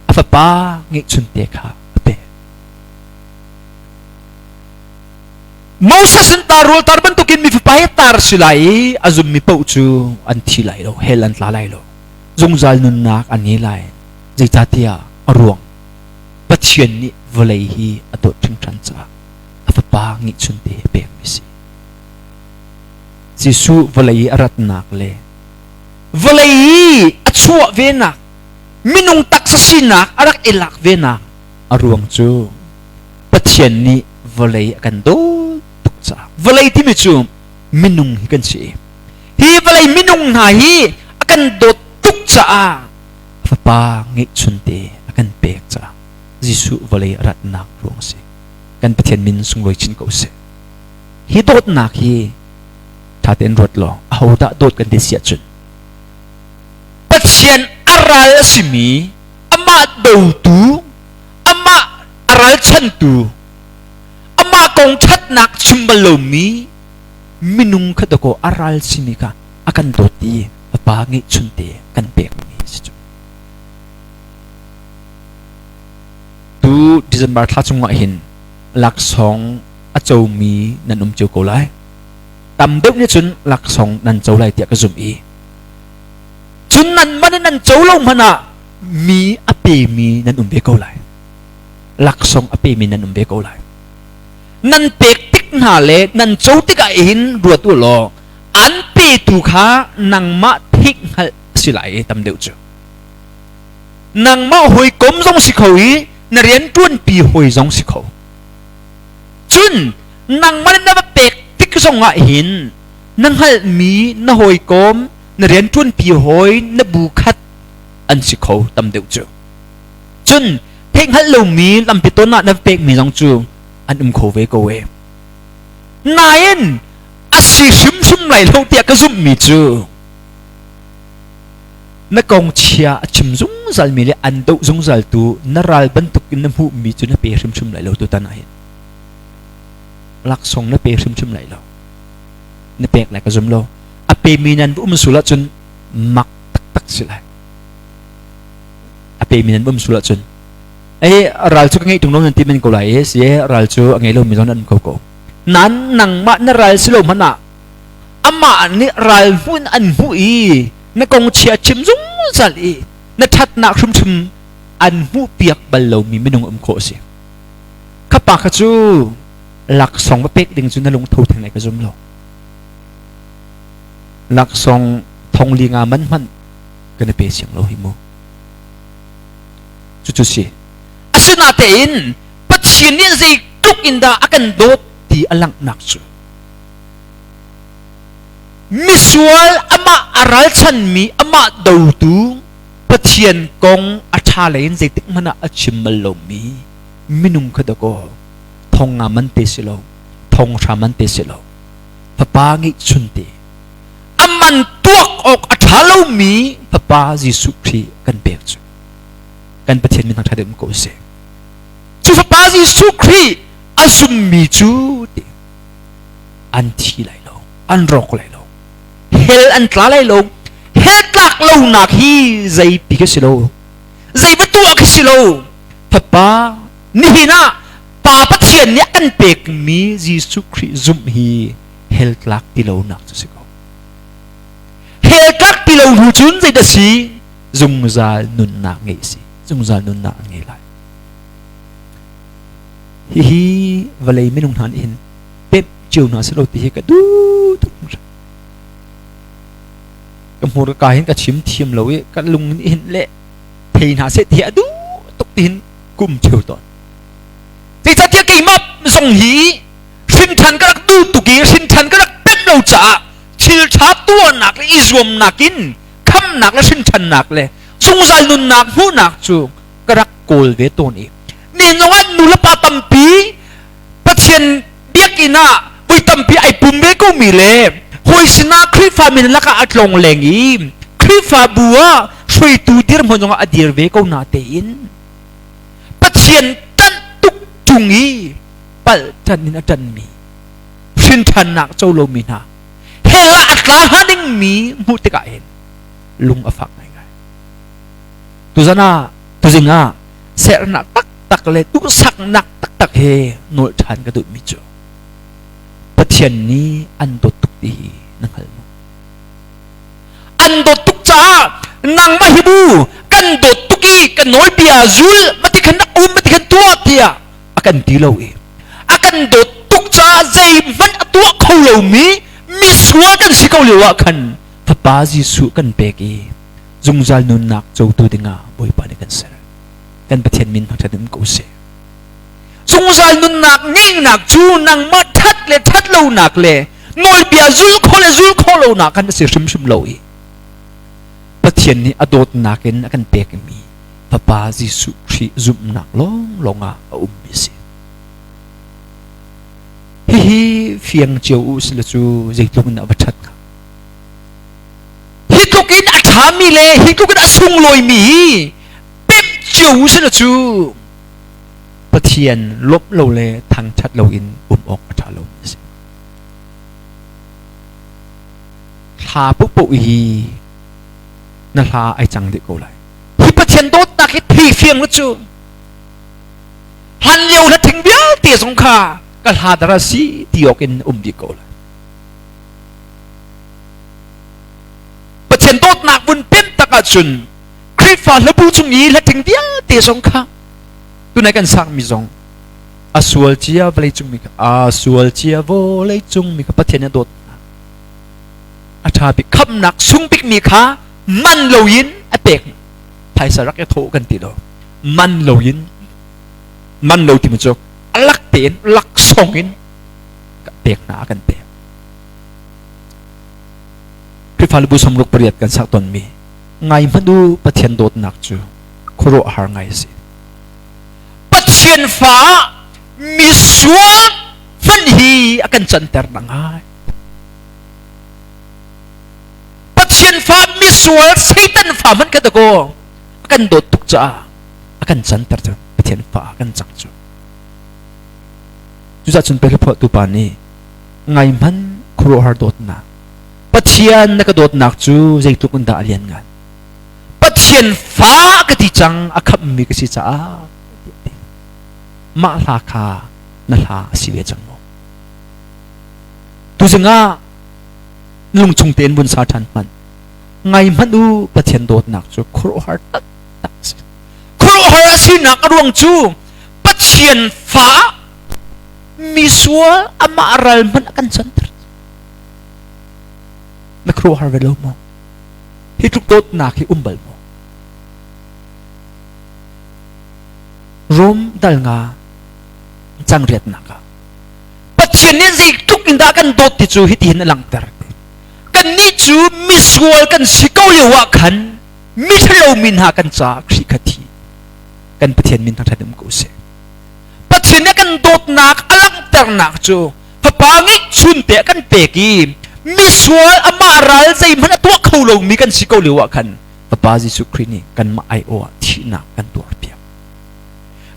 a fapa ngeihchun te kha a pek Moses in tar rul tar bantukin mi fapa hi tar si lai i a zummi paoh cu an thi lai lo hell an tla lai lo zungzal nunnak an ngei lai zeicahtiah a ruang Pathian nih vawlei hi a dawt hringhran caah a fapa ngeihchun te a pekmi si Jesuh vawlei i a ratnak le vawlei i a chuah venak minung taksa sinak a rak i lak venak a ruang cu Pathian nih vawlei a kan dawt tuk caah vawlei timi cu minung hi kan si hi vawlei minung hna hi a kan dawt tuk caah a fapa ngeihchun te a kan pek caah Jesuh vawlei a ratnak ruang a si kan Pathian min sunglawi chin ko seh hi dawtnak hi ṭha tein ruat law ahodah dawt kan ti si ahcun Pathian a ral a simi amah dotu amah a ralchantu amah kong ṭhatnak chim bal lomi minung kha dakaw a ral simi kha a kan dawt i fapa ngeihchun te kan pekmi si cu tu December thla chungah hin laksawng a comi nan um cio ko lai tam deuh nih cun laksawng nan co lai tiah ka zumh i cun nan man in nan co lo hmanh ah mi a pemi nan um ve ko lai laksawng a pemi nan um ve ko lai nan pek tik hna le nan co tikah hin ruat u law an petu kha nangmah theih hngalh a si lai i tam deuh cu nangmah hawikom zong si kho i na rian ṭuanpi hawi zong si kho cun nangmah na va pek tik zongah hin na hngalhmi na hawikom na rian ṭuanpi hawi na bu khat an si kho tam deuh cu cun theihhngalh lomi lampi ton ah na pekmi zong cu an um kho ve ko e nain a si hrimhrim lai lo tiah ka zumhmi cu na kong chia a chim zungzalmi le an doh zungzaltu na ral bantuk in na hmuhmi cu na pe hrimhrim lai lo tutan ah hin laksawng na pe hrimhrim lai lo na pek lai ka zum lo a pemi nan um sul ahcun mak taktak si lai. pemi nan um sul ahcun ei ral cu ka ngeih tung lo nan ti men ko lai i si ral cu a ngei lomi zong nan um ko ko. Nan nangmah na ral si lo hmanh ah amah nih ral hmun an hmuh i na kong chia chim zungzal i na ṭhatnak hrimhrim an hmuhpiak bal lomi minung um khawh a si. Kha pa kha cu laksawng va pek ding cu na lungtho theng lai ka zum lo. Laksawng thong li nga man hmanh kan i pe siang lo hi mu. Cucu si. Asinatein Pathian nih zeitluk in dah a kan dawt ti a langhnak cu misual amah a ralchanmi amah dotu Pathian kong a ṭha lei in zeitik hmanh ah a chim bal lomi minung kha dakaw thong nga man te si lo thong hra man te si lo fapa ngeihchun te a man tuak awk a ṭha lomi fapa Jesuh Khrih kan pek cu kan Pathian min thangṭhat um ko seh. Cu fapa Jesuh Khrih a zummi cu ti an thi lai lo, an rawk lai lo, hell an tla lai lo. Hell tlak lonak hi zeipi ka si lo, zei va tuah ka si lo. Fapa nihin ah Pa Pathian nih a kan pekmi Jesuh Khrih zumh hi hell tlak ti lonak cu si ko. Hell tlak ti lo hnu cun zeidah si? Zungzal nunnak ngeih si. Zungzal nunnak an ngei lai. Hihi vawlei minung hna nih hin pemh cio hna selaw ti hi ka duh tuk hringhran. Ka hmur ka hin ka chim thiam lo i ka lung nih hin le thei hna seh ti hi a duh tuk ti hin kum cheu tawn. Zeicahtiah keimah zong hi hrinṭhan ka rak duh tuk i hrinṭhan ka rak pemh lo caah thil ṭha tuahnak le i zuamnak in khamnak le hrinṭhannak le zungzal nunnak hmuhnak cu ka rak kawl ve tawn i nihin zongah nu le pa tampi Pathian biakinn ah voi tampi ai pum ve komi le hawi sinah Khrihfa min lakah a tlong leng i Khrihfabu ah hruaitu dirhmun zongah a dir ve ko na tein Pathian ṭanh tuk ṭung i palh ṭan in a ṭanmi hrinṭhannak co lomi hna hell ah a tla hnga dingmi hmuh tikah hin lung a fak ngaingai. Tuzan ah tuzing ah sernak taktak le duhsaknak taktak he nawl ṭhan ka duhmi cu Pathian nih an dawt tuk ti hi na hngal maw? An dawt tuk caah nangmah hi bu kan dawt tuk i kan nawlbia zul mati khan rak um mati khan tuah tiah a kan ti lo i a kan dawt tuk caah zeihmanh a tuah kho lomi misual kan si ko lio ah khan Fapa Jesuh kan pek i zungzal nunnak cotu dingah Bawipa nih kan ser. Kan Pathian min thangṭhat in ko seh. Zungzal nunnak ngeihnak cu nangmah ṭhat le ṭhat lonak le nawlbia zul khawh le zul khawh lonak kan si hrimhrim lo i Pathian nih a dawtnak in a kan pekmi Fapa Jesuh Khrih zumhnak lawnglawng ah a ummi a si. Hihi fiang cio u sila cu zeitluk in a va ṭhat hnga. Hi tluk in a ṭhami le hi tluk in a sunglawimi hi pemh cio u sila cu Pathian lawmh lo le thangṭhat loin um awk a ṭha lomi a si. Hla paohpaoh hi na hla ai cang dih ko lai. Hi Pathian dawtnak hi thei fiang na cu hlan lio hla thing vialte zong kha ka hla dara si ti awk in um dih ko lai. Pathian dawtnak vun pem tak ahcun Khrihfa hlabu chung i hlathing vialte zong kha tunai kan sakmi zong a sual cia vawlei cung mi kha a sual cia vawlei cung mi kha Pathian nih a dawt hna a ṭha bik khamnak sung bik mi kha man loin a pek phaisa rak i thawh kan ti lo man loin man lo timi cu a lak tein laksawng in pek hna a kan pek Khrihfabu 68 kan sak tonmi ngai hmanh u Pathian dawtnak cu khuaruahhar ngai a si. Pathian fa misual hmanh hi a kan canter na ngai. Pathian fa misual Satan fa hmanh kha dakaw a kan dawt tuk caah a kan canter cu Pathian fa a kan cang cu. Cucaah cun pei phuahtu pa nih ngai hmanh khuaruahhar dawtnak Pathian na ka dawtnak cu zeitluk in dah a lianngan. Pathian fa ka ti cang, a khamhmi ka si caah. Mah hla kha na hla a si ve cang maw? Tuzing ah lungchung tein vun sa ṭhan hmanh. Ngai hmanh u, Pathian dawtnak cu khuaruahhar taktak a si. Khuaruahhar a sinak a ruang cu Pathian fa misual amah ral hmanh a kan canter. Na khuaruahhar ve lo maw? Hi tluk dawtnak hi um bal maw? Rom dal nga cang riatnak ah Pathian nih zeitluk in dah kan dawt ti cu hitihin a langhter. Kannih cu misual kan si ko lio ah khan miṭhalo mi hna kan caah Khrih kha thi. Kan Pathian min thangṭhat um ko seh. Pathian nih kan dawtnak a langhternak cu fapa ngeihchun te a kan pek i misual amah ral zeihmanh a tuah kho lomi kan si ko lio ah khan Fapa Jesuh Khrih nih kanmah aiawh ah thihnak kan tuarpiak.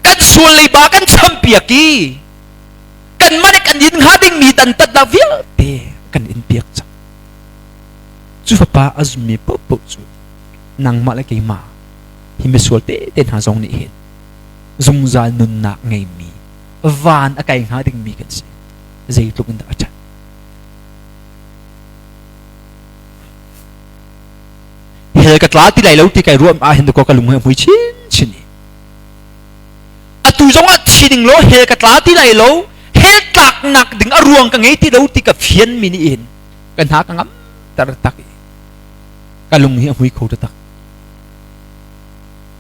Kan sual leiba kan champiak i kanmah nih kan in hnga dingmi dantatnak vialte kan in piak cang. Cu fapa a zummi paohpaoh cu nangmah le keimah hi misual tete hna zong nih hin zungzal nunnak ngeimi van a kai hnga dingmi kan si. Zeitluk in dah a ṭhat. Hell ka tla ti lai lo ti kai ruah ah hin ka lung he hmui chin chin i atu zong ah thi ding lo hell ka tla ti lai lo, hell tlaknak ding a ruang ka ngei ti lo ti ka fian mi nih hin ka hna ka ngam tar tak i ka lung hi a hmui kho taktak.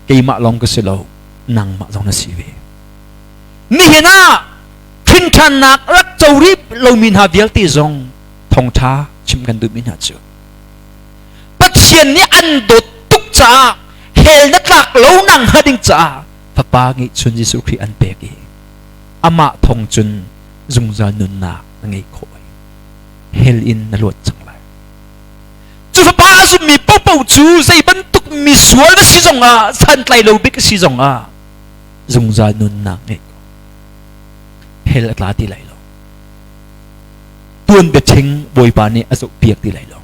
Keimah lawng ka si lo, nangmah zong na si ve. Nihin ah ṭhinṭhannak rak co rih lomi hna vialte zong thawngṭha chim kan duhmi hna cu Pathian nih an dawt tuk caah hell na tlak lo nang hnga ding caah Fapa ngeihchun Jesuh Khrih an pek i amah thawng cun zungzal nunnak na ngeih khawh i hell in na luat cang lai. Cu Fapa a zummi paohpaoh cu zei bantuk misual na si zongah, santlai lo bik a si zongah zungzal nunnak ngeih ko. Hell a tla ti lai lo. Tuan biaching Bawipa nih a zohpiak ti lai lo.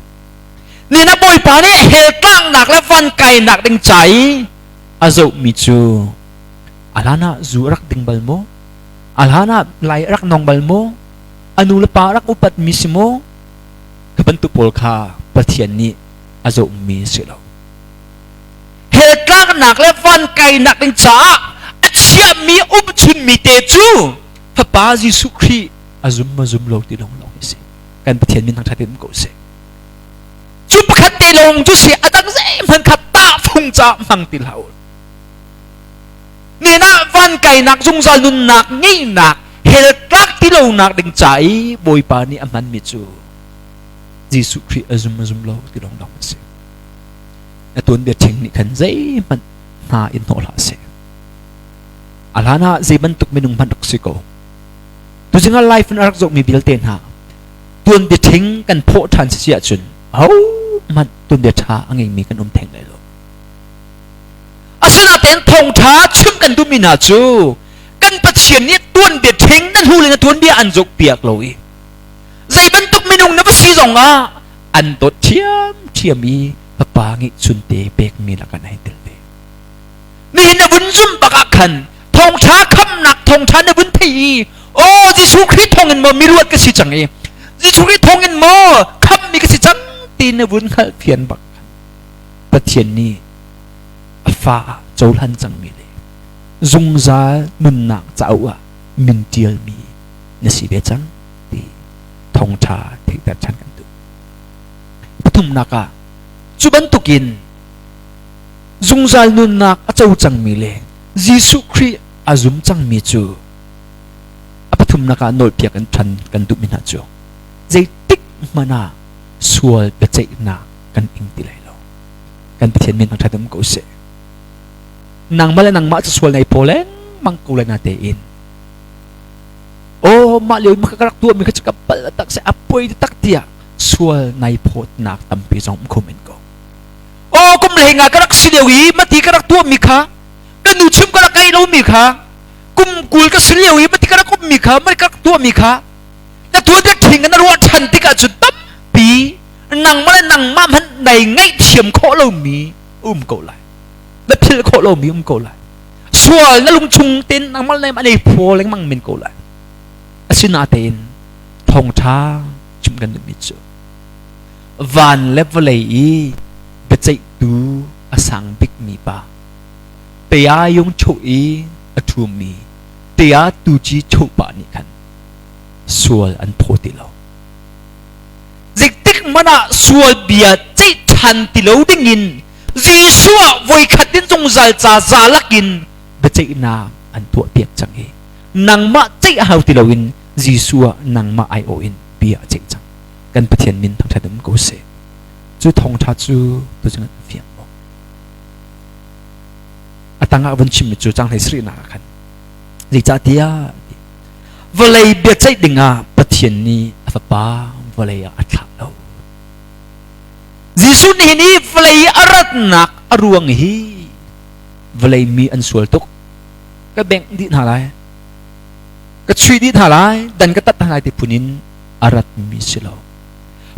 Ni na Bawipa nih hell tlaknak le van kainak ding ca i a zohmi cu a hlan ah zu a rak ding bal maw? A hlan ah lai a rak nong bal maw? A nu le pa a rak upatmi si maw? Ka bantuk pawl kha Pathian nih a zohmi si lo. Hell tlaknak le van kainak ding caah a chiahmi umchunmi te cu Fapa Jesuh Khrih a zum ma zum lo ti lawng lawng hi si. Kan Pathian min thangṭhat in um ko seh. Cu pakhat te lawng cu si, a dang zeihmanh kha tahfung caah hmang ti hlah u. Nihin ah van kainak, zungzal nunnak ngeihnak, hell tlak ti lonak ding ca i Bawipa nih a hmanmi cu Jesuh Khrih a zum a zum lo ti lawng lawng a si. Na tuanbia ṭhing nih khan zeihmanh hna in hnawh hlah seh. A hlan ah zei bantuk minung hmanh rak si ko. Tuzing ah life in a rak zohmi vialte hna tuanbia ṭhing kan phawh ṭhan si si ahcun ahohmanh tuanbia ṭha a ngeimi kan um theng lai lo. Asinain thawngṭha chim kan duhmi hna cu kan Pathian nih tuanbia ṭhing na hnu le na tuanbia an zohpiak lo i zei bantuk minung na va si zongah an dawt ṭhiamṭhiam i Fapa ngeihchunte pekmi lakah na hei tel ve. Nihin na vun zumh bak ah khan thawngṭha, khamhnak thawngṭha na vun thei i aw Jesuh Khrih thawngin maw miluat ka si cang i Jesuh Khrih thawngin maw khamhmi ka si cang ti na vun hngalh fian bak khan Pathian nih a fa ah cohlan cangmi le zungzal nunnak cauk ah min ṭialmi na si ve cang ti thawngṭha theihter ṭhan kan duh. Pathumnak ah cu bantukin zungzal nunnak a co cangmi le Jesuh Khrih a zum cangmi cu a pathumnak ah nawlpiak in ṭhan kan duhmi hna cu zeitik hmanh ah sual biaceihnak kan ing ti lai lo. Kan Pathian min thangṭhat um ko seh. Nangmah le nangmah cu sual nei phaw lengmang ko lai na tein. Oh, mah lio mah ka rak tuahmi kha cu ka palh tak seh, a poi tak tiah sual nai phawtnak tampi zong um kho men ko. Oh, kum hlei nga ka rak si lio i mati ka rak tuahmi kha, ka nu chim ka rak ngaih lomi kha, kum 20 ka si lio i mati ka rak ummi kha, mati ka rak tuahmi kha, na tuan ka ṭhing na ruah ṭhan tikah cun tampi nangmah le nangmah hmanh nai ngaihthiam khawh lomi. Um ko lai. Na philh khawh lomi um ko lai. Sual na lungchung ten nangmah le nangmah nei phaw lengmang men ko lai. Asinain thawngṭha chim kan duhmi cu van le vawlei i biaceihtu a sang bikmi pa tea yung chuh i a ṭhumi tea tuci chuh pa nih khan sual an phaw ti lo. Zeitik hmanh ah sual bia ceih ṭhan ti lo dingin Jesuh ah voikhat in zungzal ca za lakin biaceihnak an tuahpiak cang i nangmah ceih a hau ti loin Jesuh ah nangmah aiawh in bia a ceih cang. Kan Pathian min thangṭhat um ko seh. Cu thawngṭha cu tuzing an fiang maw? A tangah vun chimmi cu cang hlei sarihnak ah khan zeicahtiah vawlei biaceih dingah Pathian nih a fapa vawlei ah a thlah lo. Jesuh nih hi vawlei a ratnak a ruang hi vawlei mi an sual tuk ka bengh dih hna lai ka chuih dih hna lai dan ka tat hna lai ti phun in a ratmi si lo.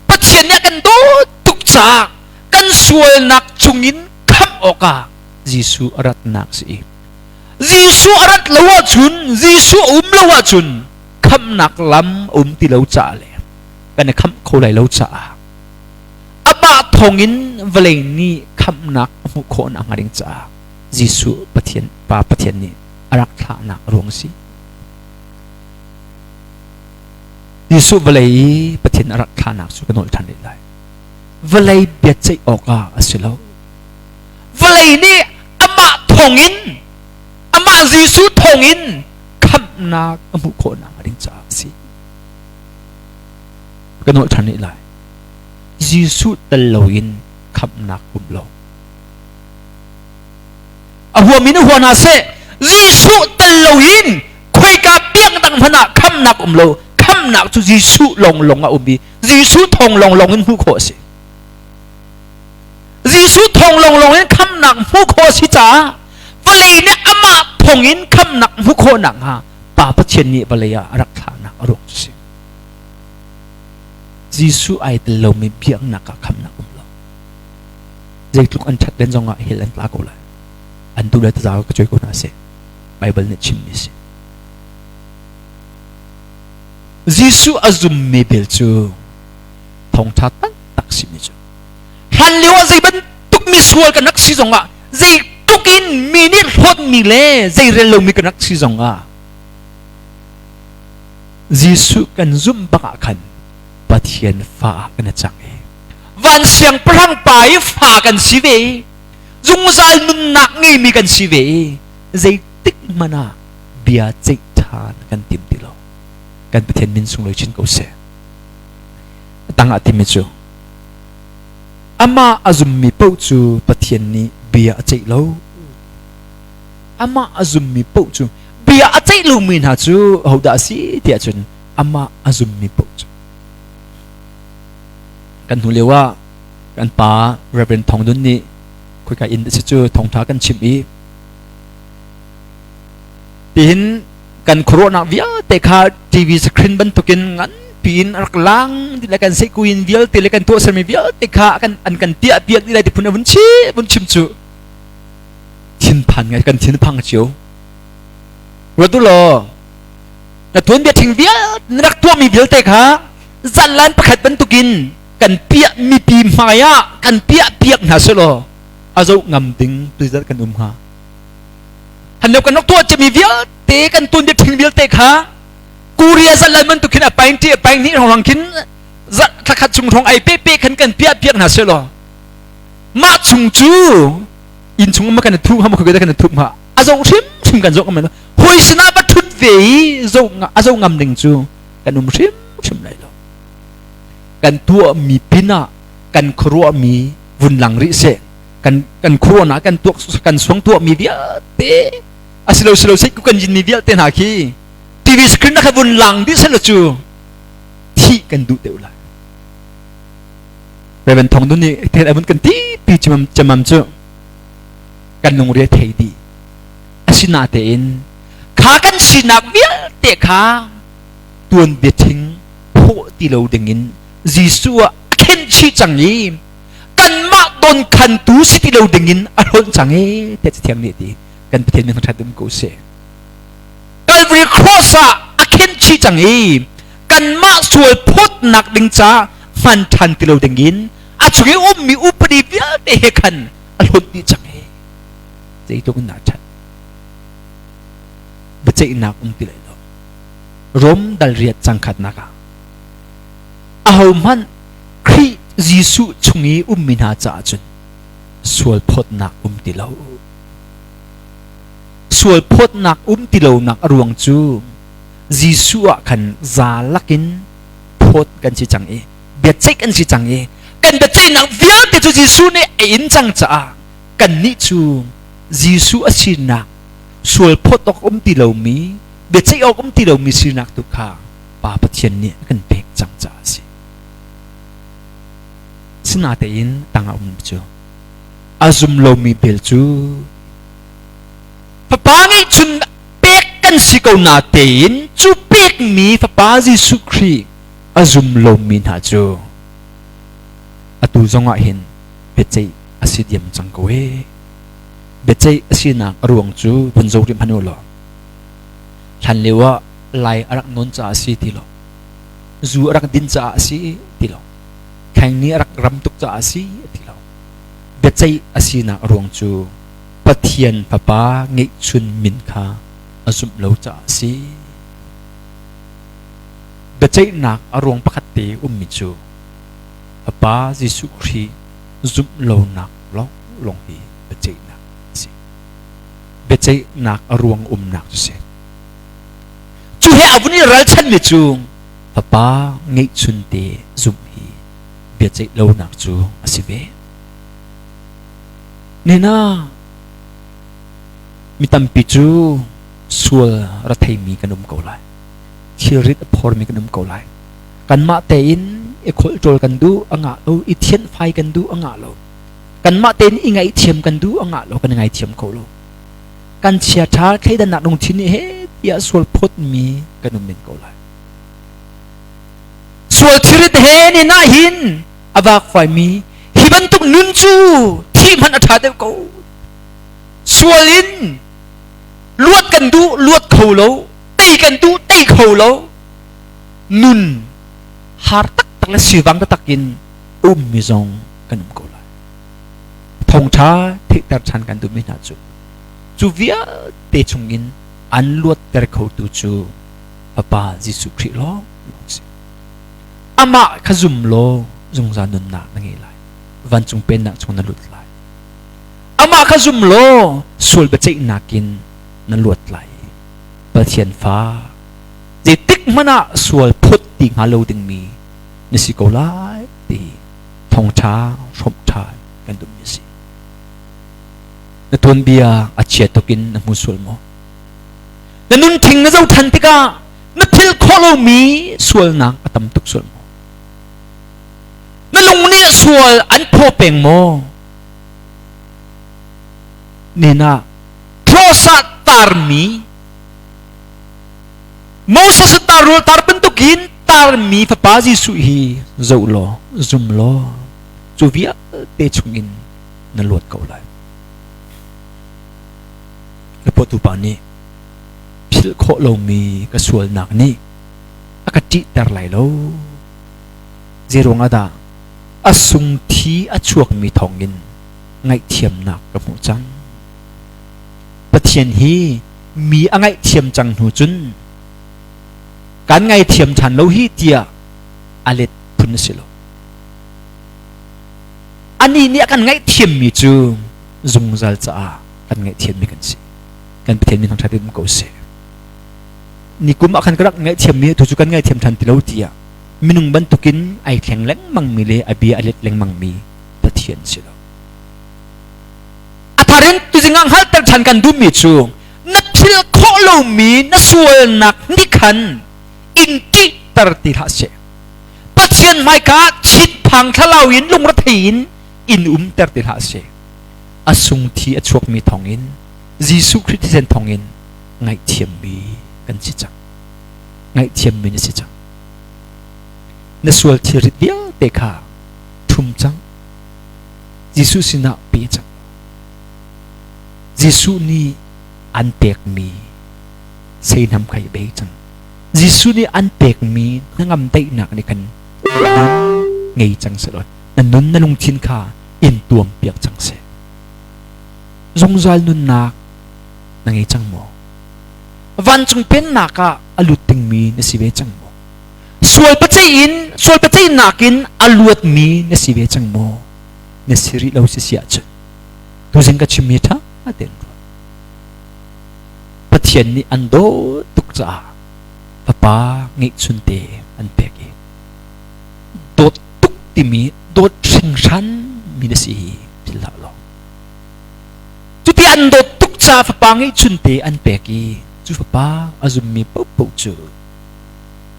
Pathian nih a kan dawt tuk caah kan sualnak chungin khamh awkah Jesuh a ratnak si i Jesuh a rat lo ahcun Jesuh a um lo ahcun khamhnak lam a um ti lo caah le kan i khamh kho lai lo caah amah thawngin vawlei nih khamhnak a hmuh khawh nakhnga ding caah Jesuh Pathian Pa Pathian nih a rak thlahnak ruang a si. Jesuh vawlei i Pathian a rak thlahnak cu ka nawl ṭhan rih lai. Vawlei biaceih awkah a si lo. Vawlei nih amah thawngin amah Jesuh thawngin khamhnak a hmuh khawh nakhnga ding caah a si. Ka nawl ṭhan rih lai. Jesuh tel loin khamhnak um lo. A huam in a hua hna seh. Jesuh tel loin khoika biaknak hmanh ah khamnak um lo. Khamnak cu Jesuh lawnglawng a um i Jesuh thawng lawnglawng in hmuh khawh a si. Jesuh thawng lawnglawng in khamnak hmuh khawh a si caah vawlei nih amah thawng in khamnak hmuh khawh nakhnga Pa Pathian nih vawlei ah a rak thlahnak a ruang cu si. Jesuh ai tel lomi biaknak ah khamnak um lo. Zeitluk an ṭhat len zongah hell an tla ko lai. An duh le taza ka cuai ko hna seh. Baibal nih chimmi si. Jesuh a zummi bel cu thawngṭha taktak simi cu hlan lio ah zei bantuk misual kan rak si zongah zeitluk in mi nih hlawtmi le zei rel lomi kan rak si zongah Jesuh kan zumh bak ah khan Pathian fa ah kan i cang i van siangpahrang pa i fa kan si ve i zungzal nunnak ngeimi kan si ve i zeitik hmanh ah bia ceih ṭhan kan tim ti lo. Kan Pathian min sunglawi chin ko seh. Tang ah timi cu amah a zummi paoh cu Pathian nih bia a ceih lo. Amah a zummi paoh cu bia a ceih lomi hna cu hodah a si tiah cun amah a zummi paoh cu kan hnu lio ah kan pa Reverend Thong Dun nih khoika inn si cu thawngṭha kan chimh i tihin kan khuaruahnak vialte kha TV screen bantukin nganpi in rak lang dih le kan seihkuin vialte le kan tuahsermi vialte kha kan an kan piah piak dih lai ti phun a vun chim vun chim cu thinphan ngai kan thinphang cio ruat u law na tuanbia thing vialte na rak tuahmi vialte kha zanlan pakhat bantukin kan piah mipi hmai ah kan piah piak hna selaw a zoh ngam ding tuzat kan um hnga han lio kan rak tuah ciami vialte kan tuanbia thing vialte kha Korea zanlan bantuk khin a paing ti a paing hnih hrawng khin thlakhat chung hrawng ai pe pe khan kan piah piak hna selaw mah chung cu inn chung ma kan thu ha ma kan thu ma a zoh hrim hrim kan zoh ngam hoi sinah va thut ve i zoh a zoh ngam ding cu kan um hrim hrim lai lo. Kan tuahmi pinah kan khuaruahmi vun lang rih seh. Kan kan khuaruahnak kan tuak kan suang tuahmi vialte asilo silo sik kan jinmi vialte hna khi TV screen na kha vun lang dih selo cu thih kan duh deuh lai. Reverend Thong Dun nih thel avun kan ti pi chamam chamam cu kan lungre thei dih. Asinatein kha kan sinak vialte kha tuanbia thing phawh ti lo dingin Jesuh ah a khenhchih cang i kanmah donkhantu si ti lo dingin a hlonh cang e tiah Cathiang nih a ti. Kan Pathian min thangṭhat um ko seh. Calvary cross ah a khen chih cang i kanmah sual phawtnak ding ca hman ṭhan ti lo dingin a chung i ummi upadi vialte he khan a hlonh dih cang e. Zeitluk in dah ṭhat. Biaceihnak um ti lai lo. Rom dal riat cang khatnak ah ahohmanh Khrih Jesuh chung i ummi hna caah cun sual phawtnak um ti lo. Sual phawtnak um ti lonak a ruang cu Jesuh ah khan za lakin phawt kan si cang i biaceih kan si cang i kan biaceihnak vialte cu Jesuh nih a in cang caah kannih cu Jesuh a sinak sual phawt awk um ti lomi biaceih awk um ti lomi sinak tu kha Pa Pathian nih a kan pek cang caah a si. Sinatein tangah um cu a zum lomi bel cu fapa ngeihchun pek kan si ko na tein cu pekmi fapa Jesuh Khrih a zum lomi hna cu atu zongah hin biaceih a si diam cang ko ee. Biaceih a sinak a ruang cu vun zoh rih hmanh u law hlan lio ah lai a rak nawn caah a si ti lo zu a rak din caah a si ti lo kheng nih a rak ram tuk caah a si ti lo biaceih a sinak a ruang cu Pathian Fapa ngeihchun min kha a zumh lo caah a si. Biaceihnak a ruang pakhat te ummi cu Fapa Jesuh Khrih zumh lonak lawnglawng hi biaceihnak a si. Biaceihnak a ruang umnak cu si. Cu he a vun i ralchanmi cu Fapa ngeihchun te zumh hi biaceih lonak cu a si ve. Nena mi tampi cu sual ra theimi kan um ko lai. Thilrit a phormi kan um ko lai. Kanmah tein i kholhṭawl kan duh a ngah lo, i thianhfai kan duh a ngah lo. Kanmah tein i ngaihthiam kan duh a ngah lo, kan i ngaithiam kho lo. Kan chiaṭha thleidannak lungthin nih he tiah sual phawtmi kan um men ko lai. Sual thilrit he ni nah hin a vakvaimi hi bantuk nun cu thih hmanh a ṭha deuh ko. Sual in luat kan duh, luat kho lo, tei kan duh, tei kho lo. Nun har taktak le sivang taktak in ummi zong kan um ko lai. Thawngṭha theihter ṭhan kan duhmi hna cu cu vialte chungin an luatter khotu cu Fapa Jesuh Khrih lawng si. Amah kha zum law zungzal nunnak na ngei lai. Vancung pennak chung na lut lai. Amah kha zum law sual biaceihnak in na luat lai. Pathian fa zeitik hmanh ah sual phut ti hnga lo dingmi na si ko lai ti thawngṭha hrawmh ṭha kan duhmi a si. Na tuanbia a chia tuk in na hmu sual maw? Na nunthing na zoh ṭhan tikah na philh khawh lomi sualnak a tam tuk sual maw? Na lung nih sual an phaw peng maw? Nena cross ah tarmi Moses tar rul tar bantukin tarmi fapa Jesuh hi zoh law zum law cu vialte chungin na luat ko lai. Na pawtu pa nih philh khawh lomi ka sualnak nih a ka ṭihter lai lo. Zeiruang ah dah a sung thi a chuakmi thawngin ngaihthiamnak ka hmuh cang. Pathian hi mi a ngaihthiam cang hnu cun kan ngaithiam ṭhan lo hi tiah a let phun a si lo. Anih nih a kan ngaihthiammi cu zungzal caah kan ngaihthiammi kan si. Kan Pathian min thangṭhat in um ko seh. Nikum ah khan ka rak ngaihthiammi tu cu kan ngaithiam ṭhan ti lo tiah minung bantukin ai thleng lengmangmi le a bia a let lengmangmi Pathian si lo. A thar in tuzing ah hngalhter ṭhan kan duhmi cu na philh khawh lomi na sualnak nih khan in ṭihter ti hlah seh. Pathian hmaika ah thinphang thlalau in lungrethei in in umter ti hlah seh. A sung thi a chuakmi thawngin Jesuh Khrih thisen thawngin ngaihthiammi kan si cang. Ngaihthiammi na si cang. Na sual thilrit vialte kha ṭhum cang. Jesuh sinah pe cang. Jesuh nih an pekmi seinam kha i bei cang. Jesuh nih an pekmi hnangam daihnak nih khan nang ngei cang seh law na nun na lungthin kha in tuam piak cang seh. Zungzal nunnak na ngei cang maw? Vancung pennak ah a lut dingmi na si ve cang maw? Sual paceih in sual paceihnak in a luatmi na si ve cang maw? Na si rih lo si si ahcun tuzing ka chimmi ṭha tein ruat. Pathian nih an dawt tuk caah fapa ngeihchunte an pek i dawt tuk timi dawt hringhran mi na si hi philh hlah law. Cuti an dawt tuk caah fapa ngeihchunte an pek i cu fapa a zummi paohpaoh cu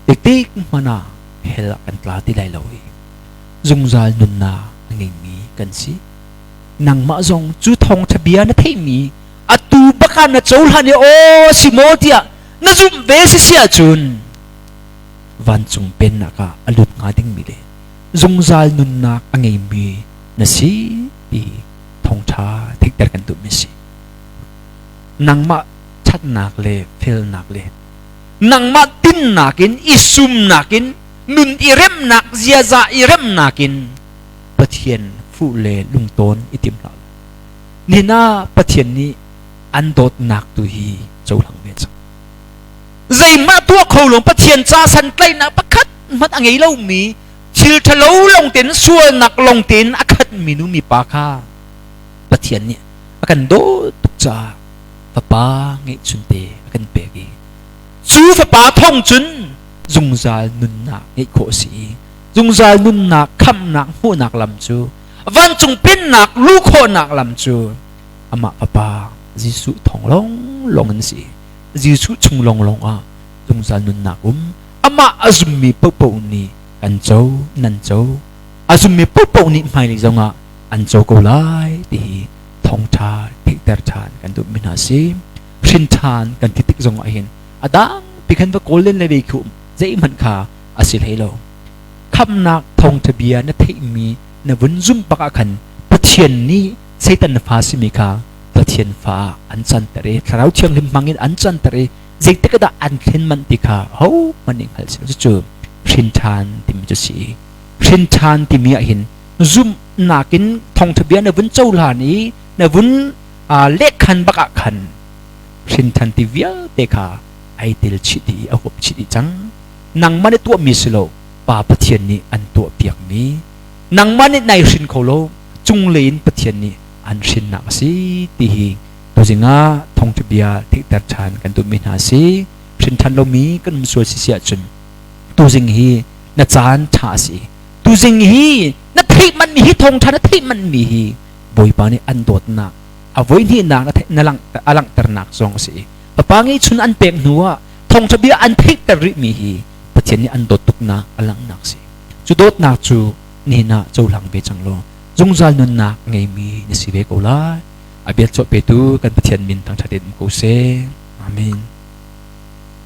Tiktik hmanh ah hell ah kan tla ti lai lo i zungzal nunnak a ngeimi kan si. Nangmah zong cu thawngṭha bia na theihmi atu bak ah na cohlan i aw si maw tiah na zumh ve si si ahcun vancung pennak ah a lut hnga dingmi le zungzal nunnak a ngeimi na si ti thawngṭha theihter kan duhmi si. Nangmah ṭhatnak le felnak le nangmah tinnak in i sumnak in nun i remnak ziaza i remnak in Pathian fuh le lungtawn i tim hlah nina Pathian nih an dawtnak tu hi cohlang ve cang. Zeihmah tuah kho lo, Pathian ca santlaihnak pakhat hmanh a ngei lomi, thil ṭhalo lawng tein, sualnak lawng tein a khatmi nu mipa kha Pathian nih a kan dawt tuk caah fapa ngeihchunte a kan pek i cu fapa thawng cun zungzal nunnak ngeih khawh a si i zungzal nunnak khamhnak hmuhnak lam cu, vancung pennak luh khawhnak lam cu amah fapa Jesuh thawng lawng lawng in si. Jesuh chung lawng lawng ah zungzal nunnak um. Amah a zummi paohpaoh nih kan co, nan co. A zummi paohpaoh nih hmailei zongah an co ko lai ti hi thawngṭha theihter ṭhan kan duhmi hna si. Hrin ṭhan kan ti tik zongah hin a dang pi khan va kawl len le ve khu zeihmanh kha a si hlei lo. Khamhnak thawngṭha bia na theihmi na vun zumh bak ah khan Pathian nih Satan fa simi kha Pathian fa ah an canter i Thlarau Thianghlim hmangin an canter i zeitik dah an thlen manh ti kha hohmanh nih hngalh si lo. Cucu hrin ṭhan timi cu si. Hrin ṭhan timi ah hin zumhnak in thawngṭha bia na vun cohlan i na vun lehkhan bak ah khan hrin ṭhan ti vialte kha ai tel chih dih i a huap chih dih cang. Nangmah nih tuahmi si lo, Pa Pathian nih an tuahpiakmi. Nangmah nih nai hrin kho lo, cunglei in Pathian nih an hrinnak a si ti hi tuzing ah thawngṭha bia theihter ṭhan kan duhmi hna a si. Hrin ṭhan lomi kan um sual si si ahcun tuzing hi na caan ṭha a si. Tuzing hi na theih manhmi hi, thawngṭha na theih manhmi hi Bawipa nih an dawtnak a voihnihnak na a langhternak zong a si i Papa ngeihchun an pek hnu ah thawngṭha bia an theihter rihmi hi Pathian nih an dawt tuknak a langhnak a si. Cu dawtnak cu nihin ah cohlang ve cang law zungzal nunnak ngeimi na si ve ko lai. A biachuah petu kan Pathian min thangṭhat in um ko seh. Amen.